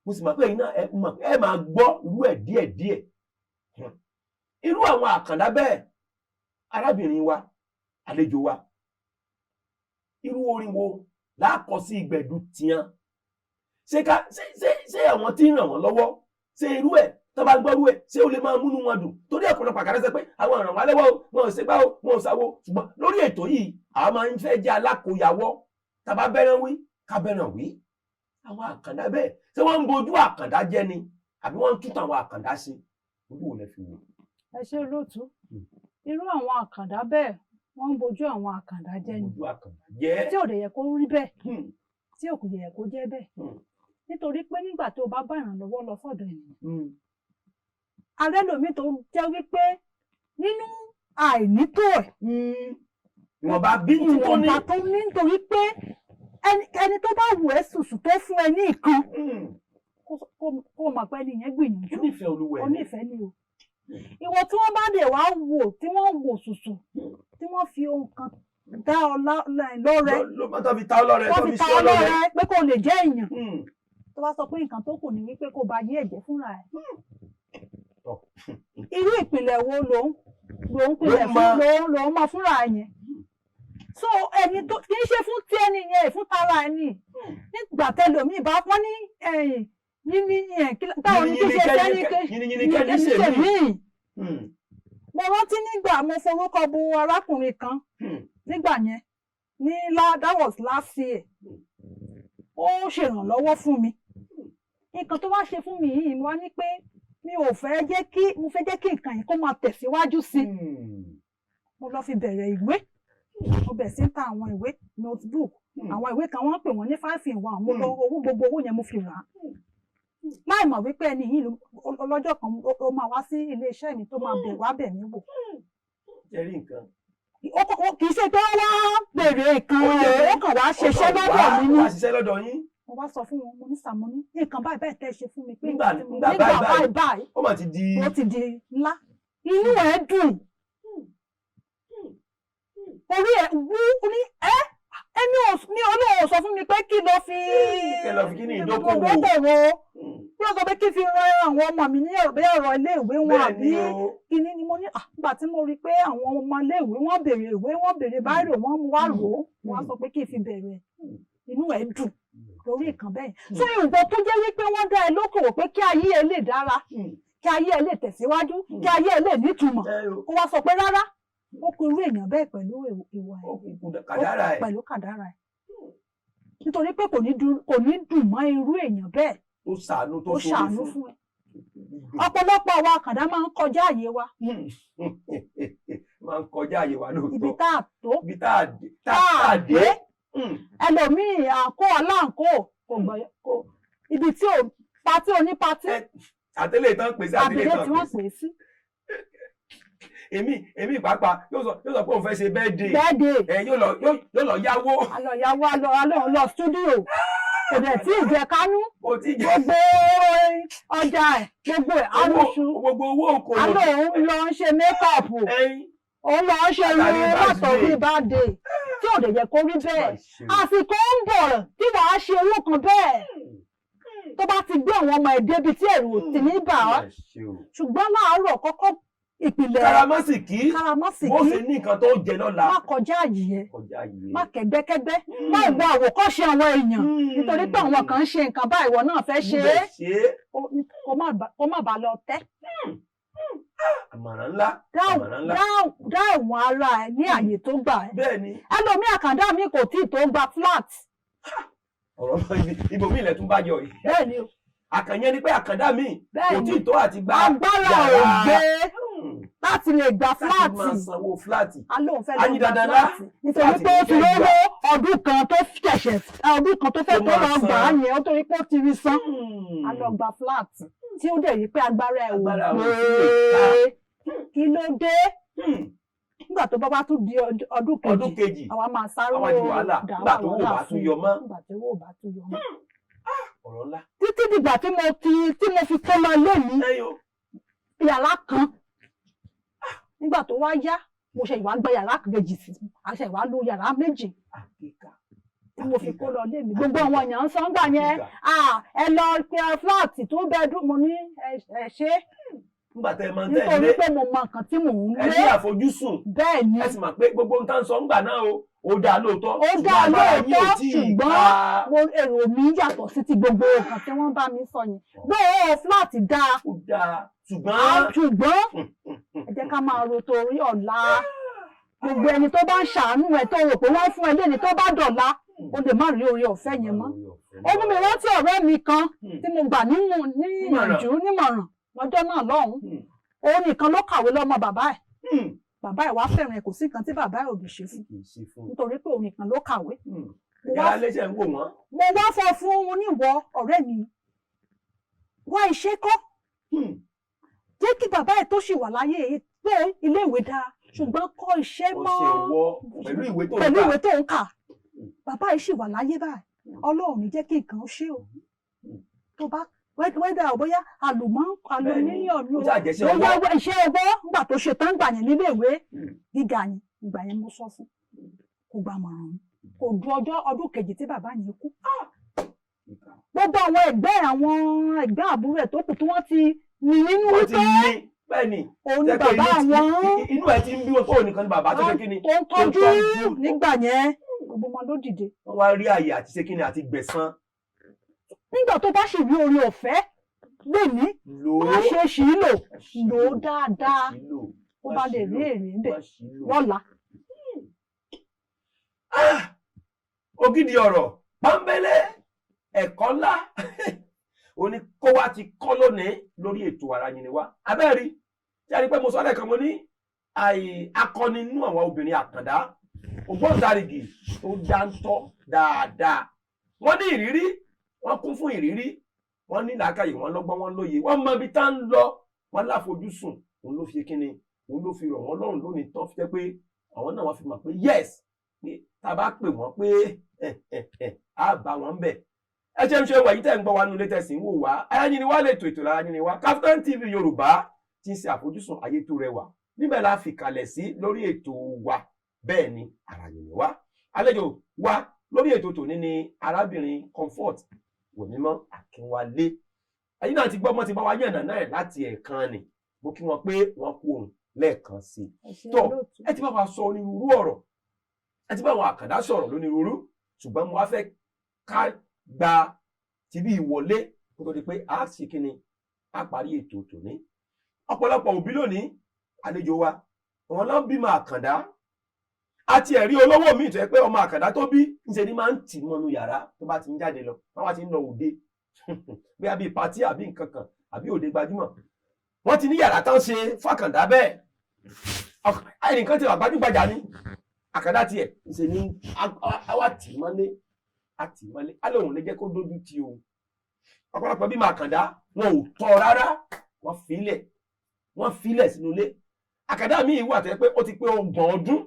Mo sì mọ̀ pé ẹ̀yin náà ẹ mọ̀, ẹ máa gbọ́ irú ẹ̀ díẹ̀díẹ̀. Irú àwọn àkàndá bẹ́ẹ̀, arábìnrin wa, àlejò wa, irú orin wo lákọ sí ìgbẹ̀dù tiẹn? Ṣé ká ṣé ṣé ṣé àwọn tí ń ràn wọ́n lọ́wọ́, ṣé irú ẹ̀ tó bá gbọ́rú ẹ̀, ṣé ó lè máa múnú wọn dùn? Torí ọ̀pọ̀lọpọ̀ àkàndá sọ pé àwọn ràn wá lọ́wọ́ o, wọn ò ṣe gbá o, wọn ò ṣàwo. Ṣùgbọ́n lórí ètò yìí, àwọn máa ń fẹ́ jẹ́ alákòyàwọ́. Tàbá bẹ́rẹ̀ wí, ká bẹ́rẹ̀ wí. Àwọn àkàndá bẹ́ẹ̀, ṣé wọ́n ń bojú àkàndá jẹ́ ni àbí wọ́n ń tún àwọn àkàndá ṣe? Ojú wo lẹ fi wò? Ẹ ṣe, olóòtú. Irú àwọn àkàndá bẹ́ẹ̀, wọ́n ń bojú àwọn àkàndá jẹ́ ni. Bojú àkàndá jẹ́. Tí ò dẹ̀ yẹ kó rí bẹ́ẹ̀, tí ò kò yẹ kó jẹ́ bẹ́ẹ̀, nítorí pé nígbà tó o bá bá ìrànlọ́wọ́ lọ sọ́dọ̀ ènìyàn, arẹ́ lòmíì tó jẹ́ wípé nínú àìnító ẹ̀, ìwọ̀nba bíntín tó ní. Ìwọ̀nba tó ní, nítorí pé ẹni tó bá wù ẹ́ sùsù tó fún ẹ ní nǹkan, kó mọ̀ pé ẹni yẹn gbìyànjú. Ó nífẹ̀ẹ́ olúwẹ̀. Onífẹ̀ẹ́ ni o. Ìwọ tí wọ́n bá dẹ̀ wá wò, tí wọ́n wò sùsù, tí wọ́n fi ohun kan dá ọ lọ́rẹ, ló bá tó fi ta ọ lọ́rẹ, tó tó fi fi ta ṣe ọ ọ lọ́rẹ, lọ́rẹ pé kó lè jẹ́ èèyàn, tó bá sọ pé nǹkan tó kù ní wípé kó ba yé ẹ̀jẹ̀ fúnra ẹ̀, Tọ́. irú ìpìlẹ̀ wo ló ń pilẹ̀ Ló fún ló ń mọ fúnra ẹ̀ yẹn? So ẹni tó kì í ṣe fún tí ẹni yẹn, fún tara ẹni. Nígbà tẹlòmíì bá wọ́n ní ẹ̀yìn yíní yẹn táwọn ní kí ṣe sẹ́ni Yìnyín kẹ́ni ṣe mí. míì. Mo rántí nígbà mo forúkọ bo arákùnrin kan nígbà yẹn ní that was last year. Ó ṣèrànlọ́wọ́ fún mi. Nǹkan tó wá ṣe fún mi yìí, mo wá ní pé mi ò fẹ́ jẹ́ kí, mo fẹ́ jẹ́ kí nǹkan yìí kó máa tẹ̀síwájú sí i. Mo lọ fi bẹ̀rẹ̀ ìwé. Mo bẹ̀rẹ̀ sí ń ta àwọn ìwé, notebook, àwọn ìwé kan wọ́n pè wọ́n ní 5 in 1. Mo lọ owó, gbogbo owó yẹn mo fi rà á, láì mọ̀ wípé ẹni yìí lọ́jọ́ kan ó máa wá sí ilé iṣẹ́ mi tó máa bẹ̀ wá bẹ̀ mí wò. Ẹ rí nǹkan. Kì í ṣe pé ó wá béèrè nǹkan, Ó jẹ́ ó kàn wá ṣiṣẹ́ lọ́dọ̀ mi ní. Wá ṣiṣẹ́ lọ́dọ̀ yín. Mo wá sọ fún wọn, mo ní sàmú ní nǹkan báyìí báyìí tẹ́ ṣe fún mi pé Nígbà nǹkan tí mo nígbà nígbà báyìí báyìí báyìí báyìí ó mà ti di ó ti di ńlá. Inú ẹ̀ dùn, orí ẹ̀ wú. Ó ní ẹ́ ẹni ní Ọlọ́run ò sọ fún mi pé kí lọ fi Kí lọ fi kí ní ìdókòwò. Ìdókòwò. Kí ló sọ pé kí fi ran àwọn ọmọ mi ní ọ̀rọ̀ bí ọ̀rọ̀ iléèwé wọn Bẹ́ẹ̀ àbí ni o. kíní ni. Mo ní, "Ah," nígbà tí mo rí i pé àwọn ọmọ iléèwé wọ́n béèrè ìwé, wọ́n béèrè báírò, wọ́n mú wá rò ó, wọ́n á sọ pé kí n fi bẹ̀rẹ̀. Inú ẹ̀ dùn lórí nǹkan bẹ́ẹ̀. So ìwọ tó jẹ́ wípé wọ́n dá ẹ lókòwò pé kí ayé ẹ lè dára, kí ayé ẹ lè tẹ̀síwájú, kí ayé ẹ lè nítumọ̀, Ẹ o. kó wá sọ pé rárá, ó kó irú èèyàn bẹ́ẹ̀ pẹ̀lú ìwà Ó ẹ̀ kú kàdára ẹ̀. pẹ̀lú kàdára ẹ̀, nítorí pé kò ní dùn mọ́ irú èèyàn bẹ́ẹ̀ Tó ṣàánú, tó tó ṣoore ṣàánú fún. fún ẹ. Ọ̀pọ̀lọpọ̀ àwa àkàndá máa ń kọjá àyè wa. Máa ń kọjá àyè wa Ibi lóòótọ́. tá a tó Ibi tá a dé tá tá a a dé. dé. Ẹlòmíì, àǹkó aláǹkó kò gbọ́ kò ibi tí ò patí oní patí Àtẹlẹ tán pèsè, àtẹlẹ àbílẹ̀ tán tí wọ́n pèsè. pè é sí. Èmi pàápàá yóò sọ pé òun fẹ́ ṣe birthday. Birthday. Ẹ yóò lọ yáwó. Alọ ìyàwó alọ alọ lọ studio, kò dẹ̀ tí ì jẹ kánú. Kò tí jẹ. Gbogbo ọjà ẹ̀, gbogbo ẹ̀ alóṣù. Gbogbo owó okòwò. Alọ òun lọ ń ṣe makeup, Ẹyin. Òun lọ ń ṣe Látàrí irun látọ̀rí birthday. birthday tí ò dẹ̀ yẹ kó rí bẹ́ẹ̀. Àsìkò ń bọ̀ tí wàá ṣe owó kan bẹ́ẹ̀ tó bá ti gbé àwọn ọmọ ẹ̀ débi tí ẹ̀rù ò ti ní bà ọ́. Ṣùgbọ́n láàárọ̀ kọ́kọ́ ìpìlẹ̀ Karamásìkí. Karamásìkí. Bó ṣe ní nǹkan tó jẹ lọ́la. Má kọjá àyè ẹ̀. Kọjá yìí. Má kẹ́gbẹ́kẹ́gbẹ́, má ìwọ àwòkọ́ṣe àwọn èèyàn nítorí pé àwọn kan ń ṣe nǹkan báyìí, ìwọ náà fẹ́ ṣe é. Ṣe é. Kó má bàa lọ tẹ́. Àmọ̀ràn ńlá. Àmọ̀ràn ńlá. Dá ìwọ̀n ara ẹ̀ ní àyè tó gbà ẹ́. Bẹ́ẹ̀ ni. Ẹlòmíì, àkàndá mi kò tí ì tó gba flat. Ọ̀rọ̀ náà, ibòmí ilẹ̀ tún bá yọ yìí. Bẹ́ẹ̀ ni o. Àkànyẹn ni pé àkàndá mi Bẹ́ẹ̀ kò ni. tí ì tó àti gba Agbára ò yàrá. gbé láti lè gba Láti flat. máa sanwó flat. Alóhùn fẹ́ lọ gba Ayídandanlá. flat nítorí pé ó ti rówó ọdún kan tó ṣẹ̀ṣẹ̀, ọdún kan tó fẹ́ Tó tó máa lọ gbà á san. yẹn, ó torí pé ó ti rí san, á lọ gba flat tí ó dẹ̀ rí pé agbára ẹ̀ ò Agbára ò gbé. sí lè Kí ló dé? Nígbà tó bá wá tún di ọdún Ọdún kejì, kejì, àwa máa sáré àwa di wàhálà dá nígbà tó wò wàhálà bá tún fún yọ mọ́. Nígbà tí owó ò bá tún yọ mọ́. Ọ̀rọ̀ ńlá. Títí dìgbà tí mo fi kó lọ ilé mi, Ẹ̀yin o. yàrá kan. Nígbà tó wá yá, mo ṣe ìwà gba yàrá kejì sí, a ṣe ìwà lu yàrá méjì Àkíkà. tí mo fi kó lọ ilé mi. Gbogbo àwọn èèyàn ń sọ ńgbà yẹn, Àkíkà. "Ah, ẹ lọ pe flat two bedroom." Mo ní ẹ ṣe Nígbà tẹ́ ẹ máa ń tẹ́ ẹ nítorí lé, pé mo mọ nǹkan tí mò ń ẹ lé. ní àfojúsùn. Bẹ́ẹ̀ ni. Ẹ sì mọ̀ pé gbogbo ohun tá ń sọ ńgbà náà o, ó dáa lóòótọ́. Ó dáa Ṣùgbọ́n agbára yín ò lóòótọ́, tíì ṣùgbọ́n ká. mo èrò mi yàtọ̀ sí ti gbogbo nǹkan tí wọ́n bá mi sọ yẹn. Bẹ́ẹ̀ flat dáa, Ó dáa, ṣùgbọ́n ṣùgbọ́n ẹ jẹ́ ká máa ro torí ọ̀la. Gbogbo ẹni tó bá ń ṣàánú ẹ tó rò pé wọ́n fún ẹ lẹ́ni, tó bá dọ̀la, o lè má rí oore ọ̀fẹ́ yẹn mọ́. Ó mú mi rántí ọ̀rẹ́ mi kan tí mo gbà níyànjú, nímọ̀ràn lọ́jọ́ náà lọ́hùn-ún. Òun nìkan ló kàwé lọ́mọ bàbá ẹ̀. Bàbá ẹ̀ wá fẹ́ràn ẹ̀, kò sí nǹkan tí bàbá ẹ̀ ò lè ṣe fún Kì í ṣe fún. nítorí pé òun nìkan ló kàwé. Mo Ìyá wá aléṣẹ́ ń wò wọ́n. Mo wá sọ fún un níwọ ọ̀rẹ́ mi, wá iṣẹ́ kọ́, jẹ́ kí bàbá ẹ̀ tó ṣì wà láyé yìí pé iléèwé dáa, ṣùgbọ́n kọ́ iṣẹ́ mọ́ Ọṣẹ ọwọ́ pẹ̀lú ìwé tó ń pẹ̀lú kà. ìwé tó ń kà. Bàbá yìí ṣì wà láyé báyìí, Ọlọ́run ní jẹ́ kí nǹkan ó ṣe o. Tó bá wẹ́dà ò bóyá àlùmọ́ alumíníọ̀nù Ó ṣàjẹsẹ́ o, bóyá ọwọ́. iṣẹ́ ọwọ́ nígbà tó ṣe tán gbà yẹn nílé ìwé gíga yẹn. Ìgbà yẹn mo sọ fún, kò gbà mọ̀ràn mi. Kò du ọjọ́ ọdún kejì tí bàbá yẹn kú, gbogbo àwọn ẹgbẹ́ àbúrò ẹ̀ tó kù tí wọ́n ti ní nínú Wọ́n ti wípé ní bẹ́ẹ̀ ni. òun ni Jẹ́ pé bàbá àwọn inú ẹ̀ ti ń bí wọn fóònù nìkan ni bàbá tó ṣe kí ni tó ń tọ́jú tọ́jú. Nígbà yẹn gbogbo wọn ló dìde. Wọ́n wá rí àyè àti ṣe kí ni àti gbẹ̀san. Nígbà tó bá sì rí oore ọ̀fẹ́ lè ní, Lò ó. má ṣe ṣì í lò, lò ó dáadáa, kó bá lè rí èrè ńbẹ̀ lọ́la. Ògidì ọ̀rọ̀ pọ́nbélé, ẹ̀kọ́ ńlá òní kó wá ti kọ́ lónìí lórí ètò Ara Yín Ni Wá. Abẹ́rí tí a rí pé mo sọ lẹ́ẹ̀kan, mo ní àì akọni nínú àwọn obìnrin àkàndá, ògbóǹtarìgì tó dáńtọ́ dáadáa. Wọ́n ní ìrírí, wọ́n kún fún ìrírí, wọ́n ní làákàyè, wọ́n lọ́gbọ́n, wọ́n lóye, wọ́n mọ ibi tá ń lọ, wọ́n láfojúsùn. Òun ló fi kíni, òun ló fi rọ̀ wọ́n lọ́rùn lónìí tán fi jẹ́ pé àwọn náà wọ́n fi mọ̀ pé yes, pé tá a bá pè wọ́n pé á bá wọn ń bẹ̀. Ẹ ṣe ń ṣe wọ̀nyí tẹ́ ń gbọ́ wa nulẹ̀, tẹ̀sí ń wò wá. Ara Yín Ni Wá lè tò ètò Ara Yín Ni Wá, Kaftan TV Yorùbá tí ń ṣe àfojúsùn ayé tó rẹwà. Níbẹ̀ la fi kalẹ̀ sí lórí ètò wa. Bẹ́ẹ̀ ni, Ara Yín Ni Wá. Àlejò wa lórí ètò tòní ni arábìnrin Comfort Wẹ̀mímọ́ Akínwálé. Ẹ̀yin náà ti gbọ́, mọ́ ti bá wa yànnà náà láti ẹ̀ẹ̀kan ni. Mo kí wọn pé wọ́n kú òun lẹ́ẹ̀kan sí i. Tó ẹ ti bá wa sọ onírúurú ọ̀rọ̀, ẹ ti bá àwọn àkàndá sọ̀rọ̀ lónírúurú, ṣùgbọ́n mo wá fẹ́ ká gba tìbí ìwọlé kó tó di pé a ṣe kíni, a parí ètò tòní. Ọ̀pọ̀lọpọ̀ òbí lónìí, àlejò wa, wọn lọ bímọ àkàndá, àti ẹ̀rí olówó míì tó yẹ pé ọmọ àkàndá tó bí ńṣe ni máa ń tì mọ́nú yàrá tó bá ti ń jáde lọ, wọ́n bá ti ń lọ òde, bóyá bíi party àbí nǹkan kan àbí òde gbajúmọ̀, wọ́n ti ní yàrá tán ṣe fàkàndá. Bẹ́ẹ̀ ẹnìkan ti wà gbajúgbajà ní àkàndá tiẹ̀, ńṣe ni àwa tì mọ́lé, á tì mọ́lé, á lóun lè jẹ́ kó dójú ti òun. Ọ̀pọ̀lọpọ̀ bímọ àkàndá, wọn ò tọ́ rárá, wọ́n filẹ̀ sínú ilé. Àkàndá míì wà tó yẹ pé ó ti pé 30 ọdún,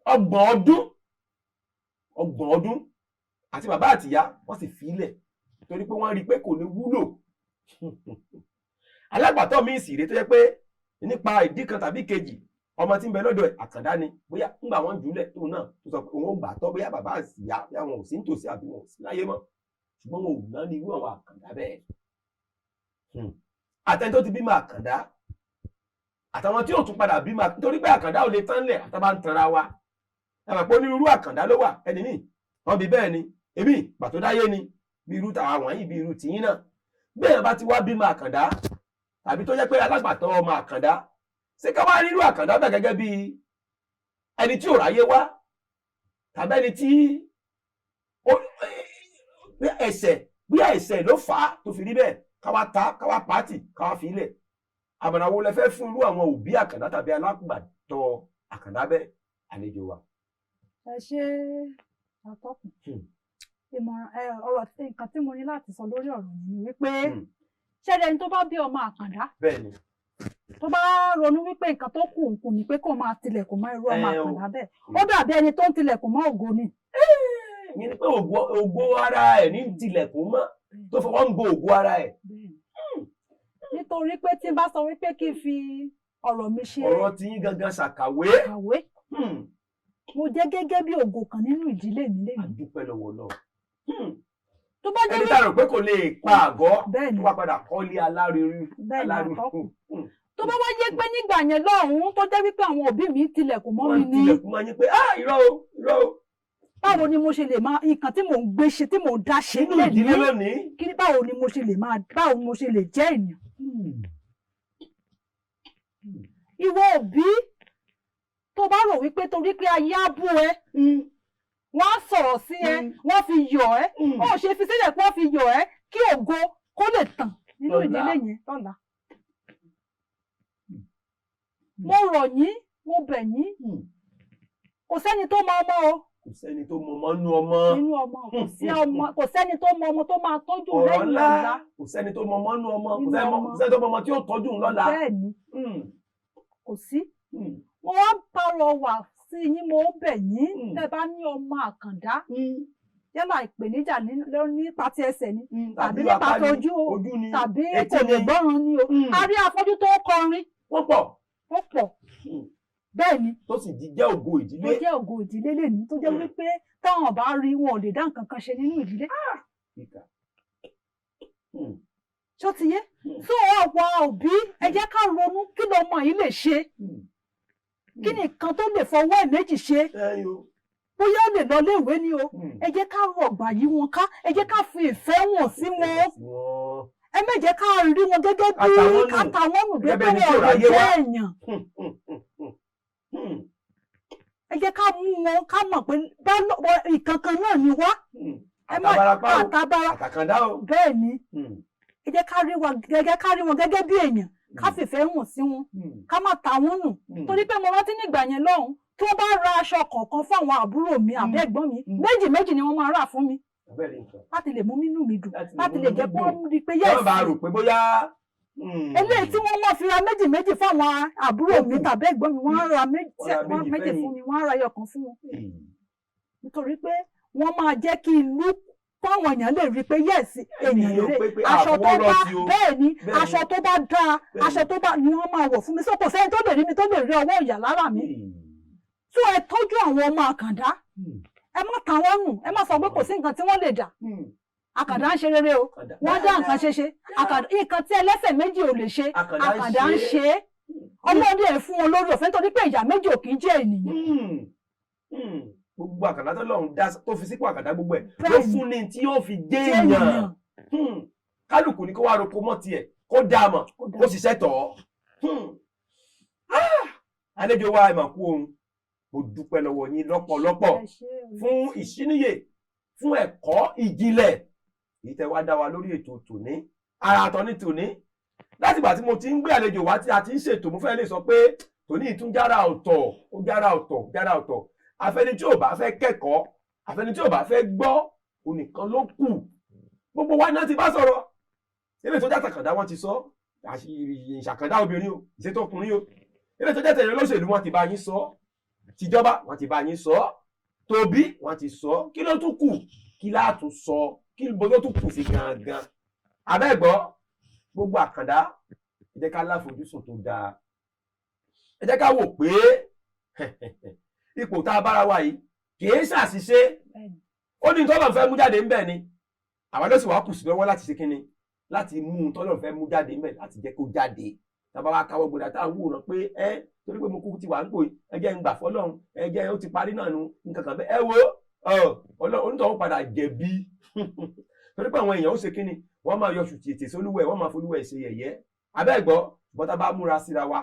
30 ọdún, 30 ọdún, àti bàbá àtìyá wọ́n sì filẹ̀ torí pé wọ́n rí i pé kò ní wúlò. Alágbàtọ́ míì sì rèé tó yẹ pé nípa ìdí kan tàbí kejì, ọmọ tí ń bẹ lọ́dọ̀ ẹ̀ àkàndá ni, bóyá ńgbà wọ́n jùlẹ̀ tóun náà tó sọ pé òun ò gbà tọ́, bóyá bàbá àtìyá, bóyá wọn ò sí nítòsí àbí wọn ò sí láyé mọ́, ṣùgbọ́n wọn ò ná ní irú àwọn àkàndá bẹ́ẹ̀. Àtẹni tó ti bímọ àkàndá àtàwọn tí ò tún padà bímọ, nítorí pé àkàndá ò lè tán lẹ̀ àtàbà ń tanra wa. Ẹ mọ̀ pé onírúurú àkàndá ló wà. Ẹni míì wọ́n bí bẹ́ẹ̀ ni, èmi pàtó dáyé ni, bí irú tàwa wọ̀nyí, bí irú tìyín náà. Bẹ́ẹ̀ bá ti wá bímọ àkàndá tàbí tó jẹ́ pé alágbàtọ́ ọmọ àkàndá, ṣé ká wá rírú àkàndá bẹ́ẹ̀ gẹ́gẹ́ bí ẹni tí ò ráyé wá tàbí ẹni tí ẹ̀ṣẹ̀, bí ẹ̀ṣẹ̀ ló fà á tó fi rí bẹ́ẹ̀, káwá ta, káwá pàtì, káwá fi ilẹ̀? Àmọ̀ràn wo lẹ fẹ́ fún irú àwọn òbí àkàndá tàbí alágbàtọ́ àkàndá bẹ́ẹ̀, àlejò wa? Ẹ ṣe, àtọkùn. Ìmọ̀ràn ẹ, ọ̀rọ̀ nǹkan tí mo ní láti sọ lórí ọ̀rọ̀ yìí ni wípé ṣé ẹni tó bá bí ọmọ àkàndá Bẹ́ẹ̀ ni. Tó bá ronú wípé nǹkan tó kù òun kù ni pé kó máa tilẹ̀kùn mọ́ irú ọmọ Ẹ o. àkàndá bẹ́ẹ̀, ó dàbí ẹni tó ń tilẹ̀kùn mọ́ ògo ni. Ìyẹn ni pé ògo ara ẹ̀ ní tilẹ̀kùn mọ́, tó fọwọ́ ń bo ògo ara ẹ̀. Nítorí pé tí n bá sọ wípé kí n fi ọ̀rọ̀ mi ṣe Ọ̀rọ̀ tí yín gangan ṣàkàwé. kàwé, mo jẹ́ gẹ́gẹ́ bí ògo kan nínú ìdílé mi A lẹ́yìn. dúpẹ́ lọ́wọ́ náà. Tó bá jẹ́ Ẹni tá a rò pé kò lè pa àgọ́, Bẹ́ẹ̀ ni. tó wá padà kọ́lé alárinrin. Bẹ́ẹ̀ ni. Alárinrin. Àtọ́kùn, tó bá wá yé pé nígbà yẹn lọ́hùn-ún, tó jẹ́ wípé àwọn òbí mi tilẹ̀kùn mọ́ mi Wọ́n ní, tilẹ̀kùn mọ́ yín pé, "Ah, irọ́ o, irọ́ o." báwo ni mo ṣe lè máa nǹkan tí mò ń gbé ṣe, tí mò ń dá ṣe Nínú ìdílé lẹ́nìí? lónìí. Kí báwo ni mo ṣe lè máa, báwo ni mo ṣe lè jẹ́ ènìyàn? Ìwọ òbí tó bá rò wípé torí pé ayé á bú ẹ, wọ́n á sọ̀rọ̀ sí ẹ, wọ́n fi yọ̀ ẹ́, ó ṣe fi sílẹ̀ pé wọ́n fi yọ̀ ẹ́ kí ògo kó lè tàn nínú Lọ́la. ìdílé yẹn lọ́la. Mo rọ̀ yín, mo bẹ̀ yín, kò sẹ́ni tó mọ ọmọ o. Kò sẹ́ni tó mọ ọmọ nú ọmọ. Nínú ọmọ, kò sí ọmọ, kò sẹ́ni tó mọ ọmọ tó máa tọ́jú Ọ̀rọ̀ lẹ́yìn ńlá. ọ̀la. Kò sẹ́ni tó mọ ọmọ nú ọmọ, kò Nínú sẹ́ni ọmọ. kò sẹ́ni tó mọ ọmọ tí ó tọ́jú ń lọ́la. Bẹ́ẹ̀ ni, kò sí. Mo wá pàrọwà sí yín, mo bẹ̀ yín, tẹ́ bá ní ọmọ àkàndá, yálà ìpèníjà nípa ti ẹsẹ̀ ni, tàbí nípa apá ni, tójú o, ojú ni, tàbí etí kò lè ni. gbọ́ràn ni o. A rí afọ́jú tó ń kọrin. Wọ́n pọ̀. Ó pọ̀. Bẹ́ẹ̀ ni. Tó sì di jẹ́ ògo Tó ìdílé. jẹ́ ògo ìdílé lèní, tó jẹ́ wípé táwọn bá rí, wọn ò lè dá nǹkan kan ṣe nínú ìdílé. Ìkà. Ṣó ti yé? Tó ọ̀pọ̀ òbí, ẹ jẹ́ ká ronú kí lọmọ yìí lè ṣe, kí nìkan tó lè fọwọ́ ẹ̀ méjì ṣe, Ẹyin o. bóyá ó lè lọ léèwé ni o. Ẹ jẹ́ ká rọ̀gbà yí wọn ká, ẹ jẹ́ ká fi ìfẹ́ wọn sí wọn. Sí wọn. Ẹ má jẹ́ ká rí wọn gẹ́gẹ́ bí Ká ta wọ́n nù. ká ta wọ́n nù bí Gẹ́gẹ́ pé bí ẹni tí wọn ò ò lè ráyé jẹ́ wá. èèyàn. Ẹ jẹ́ ká mú wọn, ká mọ̀ pé ìkankan náà ni wá. Ẹ má Àtàbàràpá o. Àtàbàrà. Àtàkàndá o. Bẹ́ẹ̀ ni. Ẹ jẹ́ ká rí wa gẹ́gẹ́, ká rí wọn gẹ́gẹ́ bí èèyàn, ká fìfẹ́ hàn sí wọn, ká má ta wọ́n nù. Torí pé mo rántí nígbà yẹn lọ́hùn, tí wọ́n bá ra aṣọ kọ̀ọ̀kan fún àwọn àbúrò mi àbí ẹ̀gbọ́n mi, méjì méjì ni wọ́n máa rà fún mi Abẹ́rẹ́ nǹkan. láti lè mú inú mi dùn, Láti lè láti mú lè inú jẹ́ kó dùn. rí i pé Wọ́n yes. bá rò pé bóyá. Eléyìí tí wọ́n mọ̀ fi ra méjì méjì fáwọn àbúrò mi Ó kù. tàbí ẹ̀gbọ́n mi, wọ́n á ra méjì. Wọ́n ra Wọ́n méjì méjì fẹ́yìn. fún mi, wọ́n á ra ẹyọ kan fún wọn, nítorí pé wọ́n máa jẹ́ kí ìlú káwọn èèyàn lè rí i pé yes, èèyàn Ènìyàn rè. pé Aṣọ tó àfọwọ́rọ́ bá sí o. bẹ́ẹ̀ ni. Bẹ́ẹ̀ ni. Aṣọ tó bá dáa, Bẹ́ẹ̀ ni. aṣọ tó bá ni wọ́n máa wọ̀ fún mi, so kò sẹ́ni tó lè rí mi tó lè rí ọwọ́ ìyà lára mi. Tó ẹ tọ́jú àwọn ọmọ àkàndá, ẹ má ta wọ́n nù, ẹ má sọ pé kò sí nǹkan tí wọ́n lè dà. Àkàndá ń ṣe rere o, wọ́n dá nǹkan ṣe ṣe. Àkàndá, nǹkan tí ẹlẹ́sẹ̀ méjì ò lè ṣe, Àkàndá ń àkàndá ń ṣe. ṣe é. Ọlọ́dẹ ẹ̀ fún wọn lórí ọ̀fẹ́, nítorí pé ìyá méjì ò kì í jẹ́ ènìyàn. Gbogbo àkàndá tó lọ́run dá, tó fi sípò àkàndá, gbogbo ẹ̀ ló Bẹ́ẹ̀ni. fún ní tí yóò fi jẹ́ Jẹ́ èèyàn. ènìyàn. Kálukú ni kó wá roko mọ́ tiẹ̀, kó dá a mọ̀, Kó dá. kó ṣiṣẹ́ tọ̀ ọ́. Ah! Àlejò wa, ẹ mà kú ohun, mo dúpẹ́ lọ́wọ́ yín lọ́pọ̀lọpọ̀ Ẹ ṣé o. fún ìṣíníyè, fún ẹ̀kọ́ ìjìnlẹ̀ èyí tẹ́ wá dá wa lórí ètò tòní, ara àtọ̀ ní tòní. Láti ìgbà tí mo ti ń gbé àlejò wá tí a ti ń ṣètò, mo fẹ́ lè sọ pé tòní tún jára ọ̀tọ̀, ó jára ọ̀tọ̀, jára ọ̀tọ̀. Àfẹni tí ò bá fẹ́ kẹ́kọ̀ọ́, àfẹni tí ò bá fẹ́ gbọ́, onìkan ló kù. Gbogbo wa náà ti bá sọ̀rọ̀ ilé tó jẹ́ àtàkàndá, wọn ti sọ ìṣàkàndá obìnrin o, ìṣètò ọkùnrin o, ilé tó jẹ́ tẹ̀yẹ olóṣèlú, wọn ti bá yín sọ, tìjọba wọn ti bá yín sọ, tóbi wọn ti sọ. Kí ló tún kù? Kí láàtún sọ? Kí ló tún kù sí gangan? Abẹ́gbọ́, gbogbo àkàndá, ẹ jẹ́ ká láfojúsùn tó dáa. Ẹ jẹ́ ká wò pé ipò tá a bára wa yìí kìí ṣàṣìṣe. Ó ní tọ́lọ̀ fẹ́ mú jáde ńbẹ̀ ni, àwa ló sì wá kù sí lọ́wọ́ láti ṣe kínni, láti mú un tọ́lọ̀ fẹ́ mú jáde ńbẹ̀, láti jẹ́ kó jáde. Tàbá wa káwọ́ gbọdọ̀ tá à ń wòran pé ẹ torí pé mo kúkú ti wà ń pò yìí, ẹ jẹ́ ń gbà fọlọ́run, ẹ jẹ́ ó ti parí náà nu nǹkan kan bẹ́ẹ̀. Ẹ wo, onítọ̀hún padà jẹ̀bi, torí pé àwọn èèyàn ó ṣe kínni, wọ́n máa yọ ṣùtì ètè sólúwẹ̀, wọ́n máa folúwẹ̀ ṣe yẹ̀yẹ́. Abẹ́ẹ̀gbọ́, ṣùgbọ́n tá a bá múra síra wa,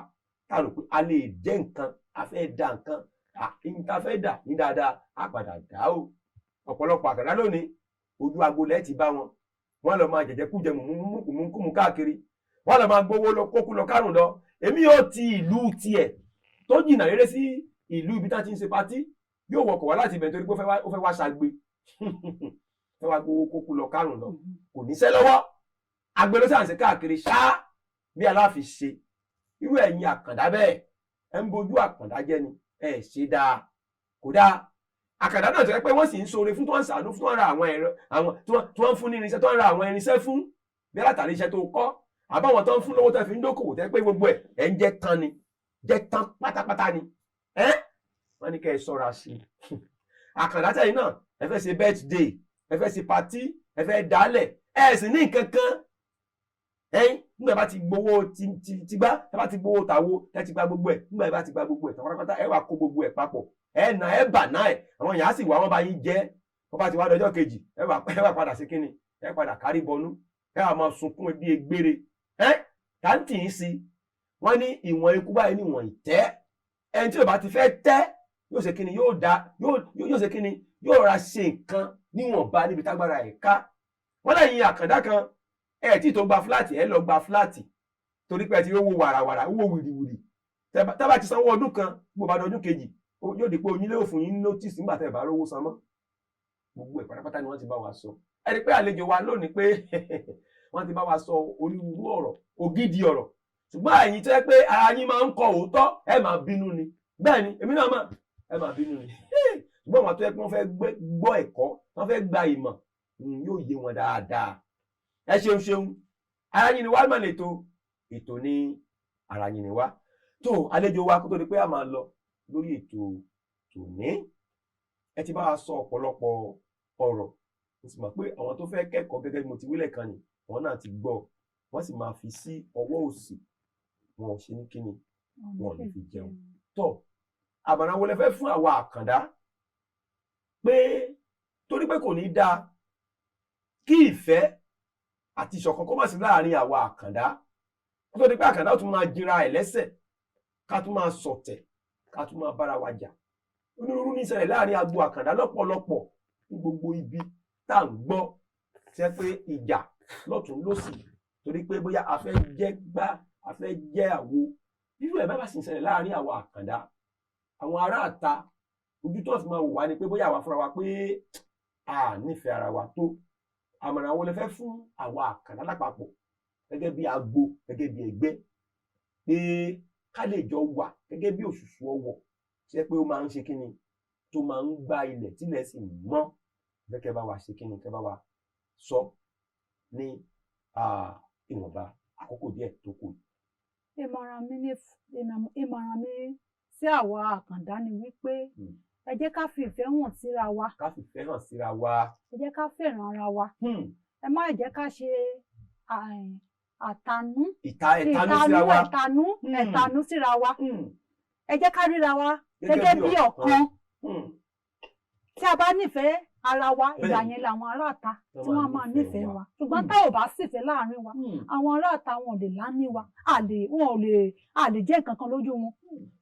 tá a rò pé a lè jẹ́ nǹkan, a fẹ́ da nǹkan, a fẹ́ dà ní dáadáa, á padà dá o. Ọ̀pọ̀lọpọ̀ àkàndá lónìí, ojú agbolẹ̀ ti bá wọn, wọ́n lọ máa jẹ̀jẹ̀ kújẹ mùmúkùmù káàkiri, wọ́n lọ máa gbowó lọ kókú lọ kárùn lọ. Èmi yóò ti ìlú tiẹ̀ tó jìnnà rere sí ìlú ibi tá ti ń ṣe party, yóò wọkọ̀ wá láti ibẹ̀ nítorí pé ó fẹ́ wá ṣàgbé, fẹ́ wá gbowó kókú lọ kárùn lọ. Kò níṣẹ́ lọ́wọ́, agbe ló sàn sí káàkiri ṣáá bí aláàfin ṣe. Irú ẹ̀yin àkàndá bẹ́ẹ̀, ẹ ń bojú àkàndá jẹ́ ni, ẹ ṣe dáa, kò dáa. Àkàndá náà tó yẹ pé wọ́n sì ń ṣoore fún, tó ń ṣàánú fún, tó ń ra àwọn ẹ̀rọ, àwọn tí wọ́n ń fún ní irinṣẹ́, tó ń ra àwọn irinṣẹ́ fún bí látàrí iṣẹ́ tó kọ́, àbáwọn tó ń fún lówó tó fi ń dókòwò, tẹ́ pé gbogbo ẹ̀ ẹ̀ ń jẹ́ tán ni, jẹ́ tán pátápátá ni. Ẹ́ wọ́n ní kẹ́ ẹ ṣọ́ra sí i. Àkàndá tẹ̀yìn náà, ẹ fẹ́ ṣe birthday, ẹ fẹ́ ṣe party, ẹ fẹ́ dálẹ̀, ẹ sì ní nǹkan kan. Ẹ̀yin nígbà bá ti gbowó ti gbá, ẹ bá ti gbowó tàwo, ẹ ti gba gbogbo ẹ, nígbà bá ti gba gbogbo ẹ tán pátápátá, ẹ wà kó gbogbo ẹ papọ̀, ẹ nà ẹ bà náà ẹ, àwọn èèyàn á sì wá, wọn bá yín jẹ. Wọn bá ti wá dọjọ́ kejì, ẹ wà padà sí kínni, ẹ padà kárí bọnú, ẹ wà máa sunkún bí egbére. Ẹ tàǹtì ń sí wọn ní ìwọ̀n ikú báyìí ní ìwọ̀n ìtẹ́. Ẹni tí ò bá ti fẹ́ tẹ́, yóò ṣe kínni, yóò da, yóò ṣe kínni, yóò ra ṣe nǹkan níwọ̀nba níbi tágbára ẹ̀ ká. Wọ́n lẹ́yìn àkàndá kan, ẹ tí tó gba flat, ẹ lọ gba flat torí pé ẹ ti rí owó wàràwàrà, owó wìrìwìrì. Tẹ́ bá ti sanwó ọdún kan, bó bá dọdún kejì, yóò di pé onílé òfin yín notice nígbà tẹ́ ẹ bá rówó san mọ́. Gbogbo ẹ̀ pátápátá ni wọ́n ti bá wa sọ. Ẹ rí i pé àlejò wa lónìí pé wọ́n ti bá wa sọ onírúurú ọ̀rọ̀, ògidì ọ̀rọ̀. Ṣùgbọ́n ẹ̀yin tó yẹ pé ara yín máa ń kọ òótọ́, ẹ máa bínú ni. Bẹ́ẹ̀ ni, èmi náà máa, ẹ máa bínú ni. Ṣùgbọ́n àwọn tó yẹ pé wọ́n fẹ́ gbọ́ ẹ̀kọ́, wọ́n fẹ́ gba ìmọ̀, yóò yé wọn dáadáa. Ẹ ṣeun ṣeun. Ara yín ni wá mà lètò ètò ní Ara Yín Ni Wá. Tó àlejò wa, kó tó di pé a máa lọ lórí ètò tòní, ẹ ti bá wa sọ ọ̀pọ̀lọpọ̀ ọ̀rọ̀. Mo sì mọ̀ pé àwọn tó fẹ́ kẹ́kọ̀ọ́, gẹ́gẹ́ bí mo ti wílẹ̀ kan ni, àwọn náà ti gbọ́, wọ́n sì máa fi sí ọwọ́ òsì, wọn ò ṣe ní kíni, wọn ò ní fi jẹun. Tó àmọ̀ràn wo lẹ fẹ́ fún àwa àkàndá, pé torí pé kò ní dáa kí ìfẹ́ àti ìṣọ̀kan kó má sí láàrin àwa àkàndá, kó tó di pé àkàndá ó tún máa jira ẹ̀ lẹ́sẹ̀, ká tún máa ṣọ̀tẹ̀, ká tún máa bára wa jà? Onírúurú ní ìṣẹ̀lẹ̀ láàrin agbo àkàndá lọ́pọ̀lọpọ̀ ní gbogbo ibi tá à ń gbọ́ ṣe pé ìjà lọ́tún lọ́sì, torí pé bóyá a fẹ́ jẹ́ gbá, a fẹ́ jẹ́ àwo. Irú ẹ̀ bá bá sì ń ṣẹlẹ̀ láàrin àwa àkàndá, àwọn ará àta, ojú tó fi máa wò wá ni pé bóyá àwa fúnra wa pé a nífẹ̀ẹ́ ara wa tó. Àmọ̀ràn wo lẹ fẹ́ fún àwa àkàndá lápapọ̀, gẹ́gẹ́ bí agbo, gẹ́gẹ́ bí ẹgbẹ́, pé ká lè jọ wà gẹ́gẹ́ bí òṣùṣù ọwọ̀ ṣe pé ó máa ń ṣe kíni, tó máa ń gbá ilẹ̀ tílẹ̀ sì mọ́? Fẹ́ kẹ́ bá wa ṣe kíni, kẹ́ bá wa sọ ní ìwọ̀nba àkókò díẹ̀ tó kù. Ìmọ̀ràn mi sí àwa àkàndá ni wípé ẹ jẹ́ ká fi ìfẹ́ hàn síra wa. Ká fìfẹ́ hàn síra wa. Ẹ jẹ́ ká fẹ́ràn ara wa. Ẹ má jẹ́ ká ṣe àtànú. Ìtanú síra wa. Ẹ̀tanú, ẹ̀tanú síra wa. Ẹ jẹ́ ká ríra wa gẹ́gẹ́ bí ọ̀kan. Tí a bá nífẹ̀ẹ́ ara wa, ìgbà yẹn làwọn aráàta tí wọ́n máa nífẹ̀ẹ́ wa. Ṣùgbọ́n tá ò bá sífẹ̀ẹ́ láàrin wa, àwọn aráàta wọn ò lè lání wa, àlè wọn ò lè, a lè jẹ́ nǹkan kan lójú wọn.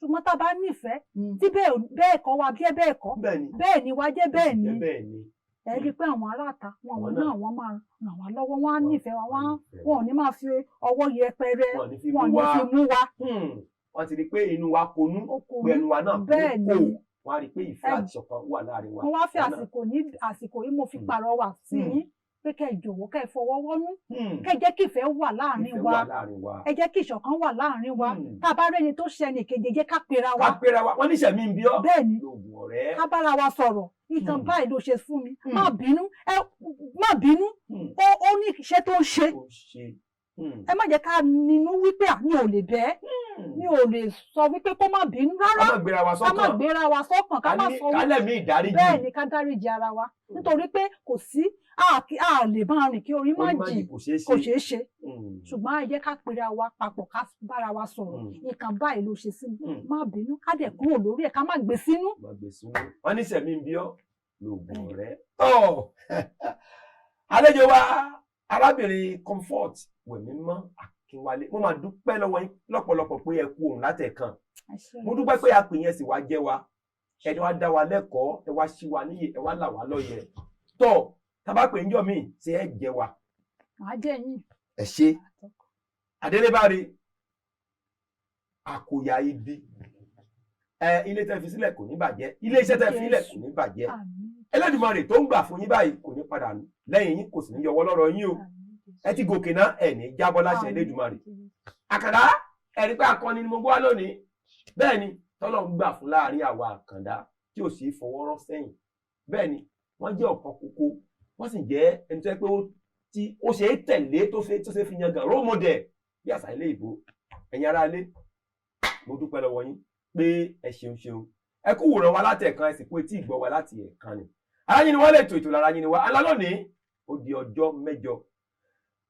Ṣùgbọ́n tá a bá nífẹ̀ẹ́, tí bẹ́ẹ̀ kọ́ wa jẹ́ bẹ́ẹ̀ kọ́, bẹ́ẹ̀ ni wa jẹ́ bẹ́ẹ̀ ni, ẹ rí i pé àwọn aráàta wọn, àwọn náà, wọ́n máa ràn wá lọ́wọ́, wọ́n á nífẹ̀ẹ́ wa, wọn ò ní máa fi ọwọ́ yẹpẹrẹ, wọn ò ní fi mú wa. Wọ́n ti rí i pé inú wa konú, pé ẹnu wa náà kò, wọ́n á rí i pé ìfẹ́ àti ìṣọ̀kan wà láàrin wa. Mo wá fi àsìkò ní àsìkò yìí, mo fi pàrọwà sí yín pé kẹ́ ẹ jọ̀wọ́, kẹ́ ẹ fọwọ́ wọ́nú, kẹ́ ẹ jẹ́ kí ìfẹ́ wà láàrin wa, ẹ jẹ́ kí ìṣọ̀kan wà láàrin wa. Tá a bá rẹ́ni tó ṣe ẹnì kejì, jẹ́ ká pera wa. Ká pera wa. Wọ́n ní sẹ̀mí ń bí ọ́. Bẹ́ẹ̀ni. Lóògùn ọ̀rẹ́. Ká bára wa sọ̀rọ̀. Ìtàn báyìí ló ṣe fún mi, má bínú, ẹ má bínú, ó ní iṣẹ́ tó ń ṣe. Ẹ má jẹ́ ká nínú wípé mi ò lè bẹ́ẹ̀, mi ò lè sọ wípé kó má bínú rárá. Ká má gbéra wa Ká má sọ́kàn. gbéra wa sọ́kàn, ká má sọ wípé Kálẹ̀ mi ìdáríjì. Bẹ́ẹ̀ ni, ká dáríjì ara wa, nítorí pé kò sí, a lè máa rìn kí orí má jì. Kò ṣeé ṣe. Kò ṣeé ṣe. Ṣùgbọ́n ẹ jẹ́ ká pera wa papọ̀, ká bára wa sọ̀rọ̀. Nǹkan báyìí ló ṣe sí mi, má bínú, ká dẹ̀ kúrò lórí ẹ̀, ká má gbé sínú. Má gbé sínú. Wọ́n ní sẹ̀mí ń bí ọ́ lóògùn ọ̀rẹ́. Tọ́ àlejò wa, arábìnrin Comfort Wẹ̀mímọ́ Akínwálé, mo máa dúpẹ́ lọ́wọ́ yín lọ́pọ̀lọpọ̀ pé ẹ kú òun látẹ̀kan. Mo dúpẹ́ pé a pè yẹn sì wá jẹ́ wa, ẹ wá dá wa lẹ́kọ̀ọ́, ẹ wá ṣí wa níyè, ẹ wá là wá lóye. Tọ́ tábà pè ń jọ míì, ṣé ẹ jẹ wa? Màá jẹ́ yín. Ẹ ṣe. Adélébáre àkòyà ibi ẹ, ilé tẹ́ fi sílẹ̀ kò ní bàjẹ́, ilé iṣẹ́ tẹ́ fi sílẹ̀ kò ní bàjẹ́. Àmín. Ẹlẹ́dùmarè tó ń gbà fún yín báyìí kò ní padà lẹ́yìn yín, kò sì ní yọwọ́ lọ́rọ̀ yín o. Àmín. Ẹ ti gòkè náà, ẹ ní jábọ́ láṣẹ Àmín. Ẹlẹ́dùmarè. Àkàndá. Ẹ̀rí pé akọni ni mo gbọ́ wá lónìí. Bẹ́ẹ̀ ni tọ́lọ́ ń gbà fún láàrin àwa àkàndá tí ò sì fọwọ́rọ́ sẹ́yìn. Bẹ́ẹ̀ ni wọ́n jẹ́ ọ̀kan kókó, wọ́n sì jẹ́ ẹni tó yẹ pé ó ṣe é tẹ̀lé, tó ṣe fi yangàn, role model bí àṣà ilé ìbò. Ẹ̀yin ará ilé, mo dúpẹ́ lọ́wọ́ yín pé ẹ ṣeun ṣeun, ẹ kú wòran wa láti ẹ̀kan, ẹ sì kú etí ìgbọ́ wa láti ẹ̀kan ni. Ara yín ni wọ́n lè tò ètò lára yín ni wá alá lónìí. Ó di ọjọ́ mẹ́jọ.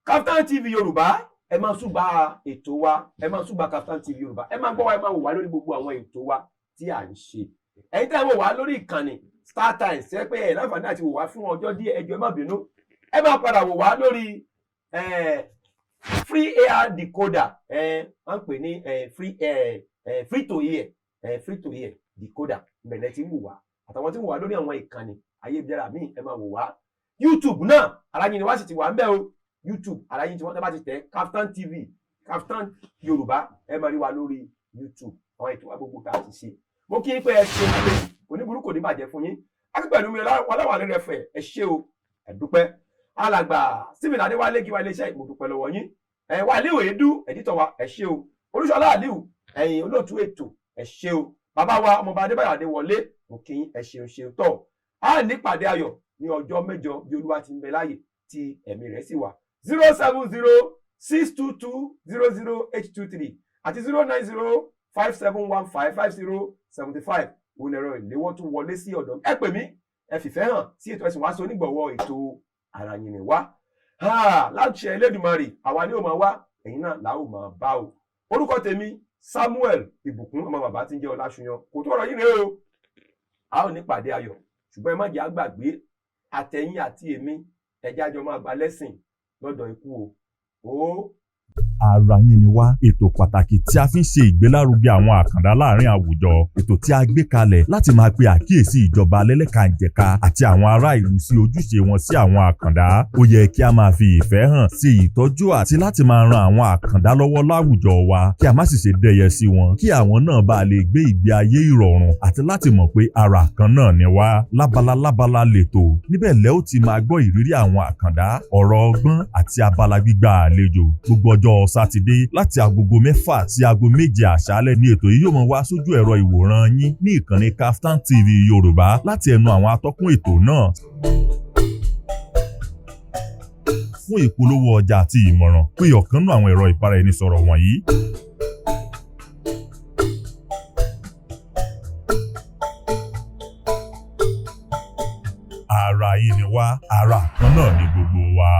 Kaftan TV Yorùbá, ẹ máa súgbà ètò wa, ẹ máa súgbà Kaftan TV Yorùbá, ẹ máa gbọ́ wa, ẹ máa wò wá lórí gbogbo àwọn ètò wa tí à ń ṣe. Ẹ̀yin tẹ́ ẹ wò wá lórí ìkànnì StarTimes, ṣe pé ẹ láǹfààní àti wò wá fún ọjọ́ díẹ̀, ẹ jọ̀ọ́ ẹ má bínú, ẹ máa padà wò wá lórí free air decoder. Wọ́n ń pè ní free to air decoder. Ìbẹ̀lẹ̀ tí ń wò wá, àtàwọn tí ń wò wá lórí àwọn ìkànnì ayélujára míì, ẹ máa wò wá. YouTube náà, Aráyín ni wá sì ti wà ń bẹ̀ o. YouTube Aráyín tí wọ́n bá ti tẹ̀ Kaftan TV, Kaftan Yorùbá, ẹ máa rí wa lórí YouTube, àwọn ètò wa gbogbo tá a ti ṣe. Mo kí n pé ẹ ṣe pé kò ní burúkú, kò ní bàjẹ́ fún yín. Akí pẹ̀lú mi ọláwàlẹ́ rẹ fẹ̀, ẹ ṣé o, ẹ dúpẹ́. Alàgbà Stephen Adéwálé gíwá iléeṣẹ́, mo dúpẹ́ lọ́wọ́ yín. Ẹ wà Aliu Èédú, editor wa, ẹ ṣé o. Olúṣọlá Aliu, ẹ̀yin olóòtú ètò, ẹ ṣé o. Bàbá wa ọmọọba Adébáyọ̀ Adéwọlé, mo kí yín, ẹ ṣeun ṣeun. Tọ́ a nípàdé ayọ̀ ní ọjọ́ mẹ́jọ bí Olúwa ti ń bẹ láàyè tí ẹ̀mí rẹ̀ sì wà. 07062200823 àti 09057155075 òun ẹ̀rọ ìléwọ́ tún wọlé sí ọ̀dọ̀. Ẹ pè mí, ẹ fìfẹ́ hàn sí ètò, ẹ̀sìn wá sí onígbọ̀wọ́ ètò Ara Yín Ni Wá. Láti Ẹlẹ́dùmarè, àwa ni ó máa wá, ẹ̀yin náà làá ò máa bá o. Orúkọ tèmi, Samuel Ìbùkún, ọmọ bàbá tí ń jẹ́ Ọláṣuyan. Kò tó ọ̀rọ̀ yìí rèé o. A ó ní pàdé ayọ̀, ṣùgbọ́n ẹ má jẹ́ àgbàgbé, àtẹ̀yìn àti èmi, ẹ̀jẹ̀ àjọ máa gba lẹ́sìn lọ́dọ̀ ikú o. Ó Ara Yín Ni Wá, ètò pàtàkì tí a fi ń ṣe ìgbélárugẹ àwọn àkàndá láàrin àwùjọ, ètò tí a gbé kalẹ̀ láti máa pe àkíyèsí ìjọba lẹ́lẹ́kànjẹ̀ka àti àwọn ará ìlú sí ojúṣe wọn sí àwọn àkàndá. Ó yẹ kí a máa fi ìfẹ́ hàn sí ìtọ́jú àti láti máa ran àwọn àkàndá lọ́wọ́ láwùjọ wa, kí a má sì ṣe dẹ́yẹ sí wọn, kí àwọn náà bá lè gbé ìgbé ayé ìrọ̀rùn àti láti mọ̀ pé ara kan náà ni wá. Lábala lábala lètò, níbẹ̀ lẹ́ ó ti máa gbọ́ ìrírí àwọn àkàndá, ọ̀rọ̀ ọgbọ́n àti abala gbígba àlejò. Gbogbo ọjọ́ Sátidé láti agogo 6 sí aago 7 àṣálẹ́ ní ètò yìí yóò máa wá sójú ẹ̀rọ ìwòran yín ní ìkànnì Kaftan TV Yorùbá láti ẹnu àwọn atọ́kùn ètò náà. Fún ìpolówó ọjà àti ìmọ̀ràn, pé ọ̀kan nínú àwọn ẹ̀rọ ìbáraẹnisọ̀rọ̀ wọ̀nyí. Ara yín ni wá, ara kan náà ni gbogbo wa.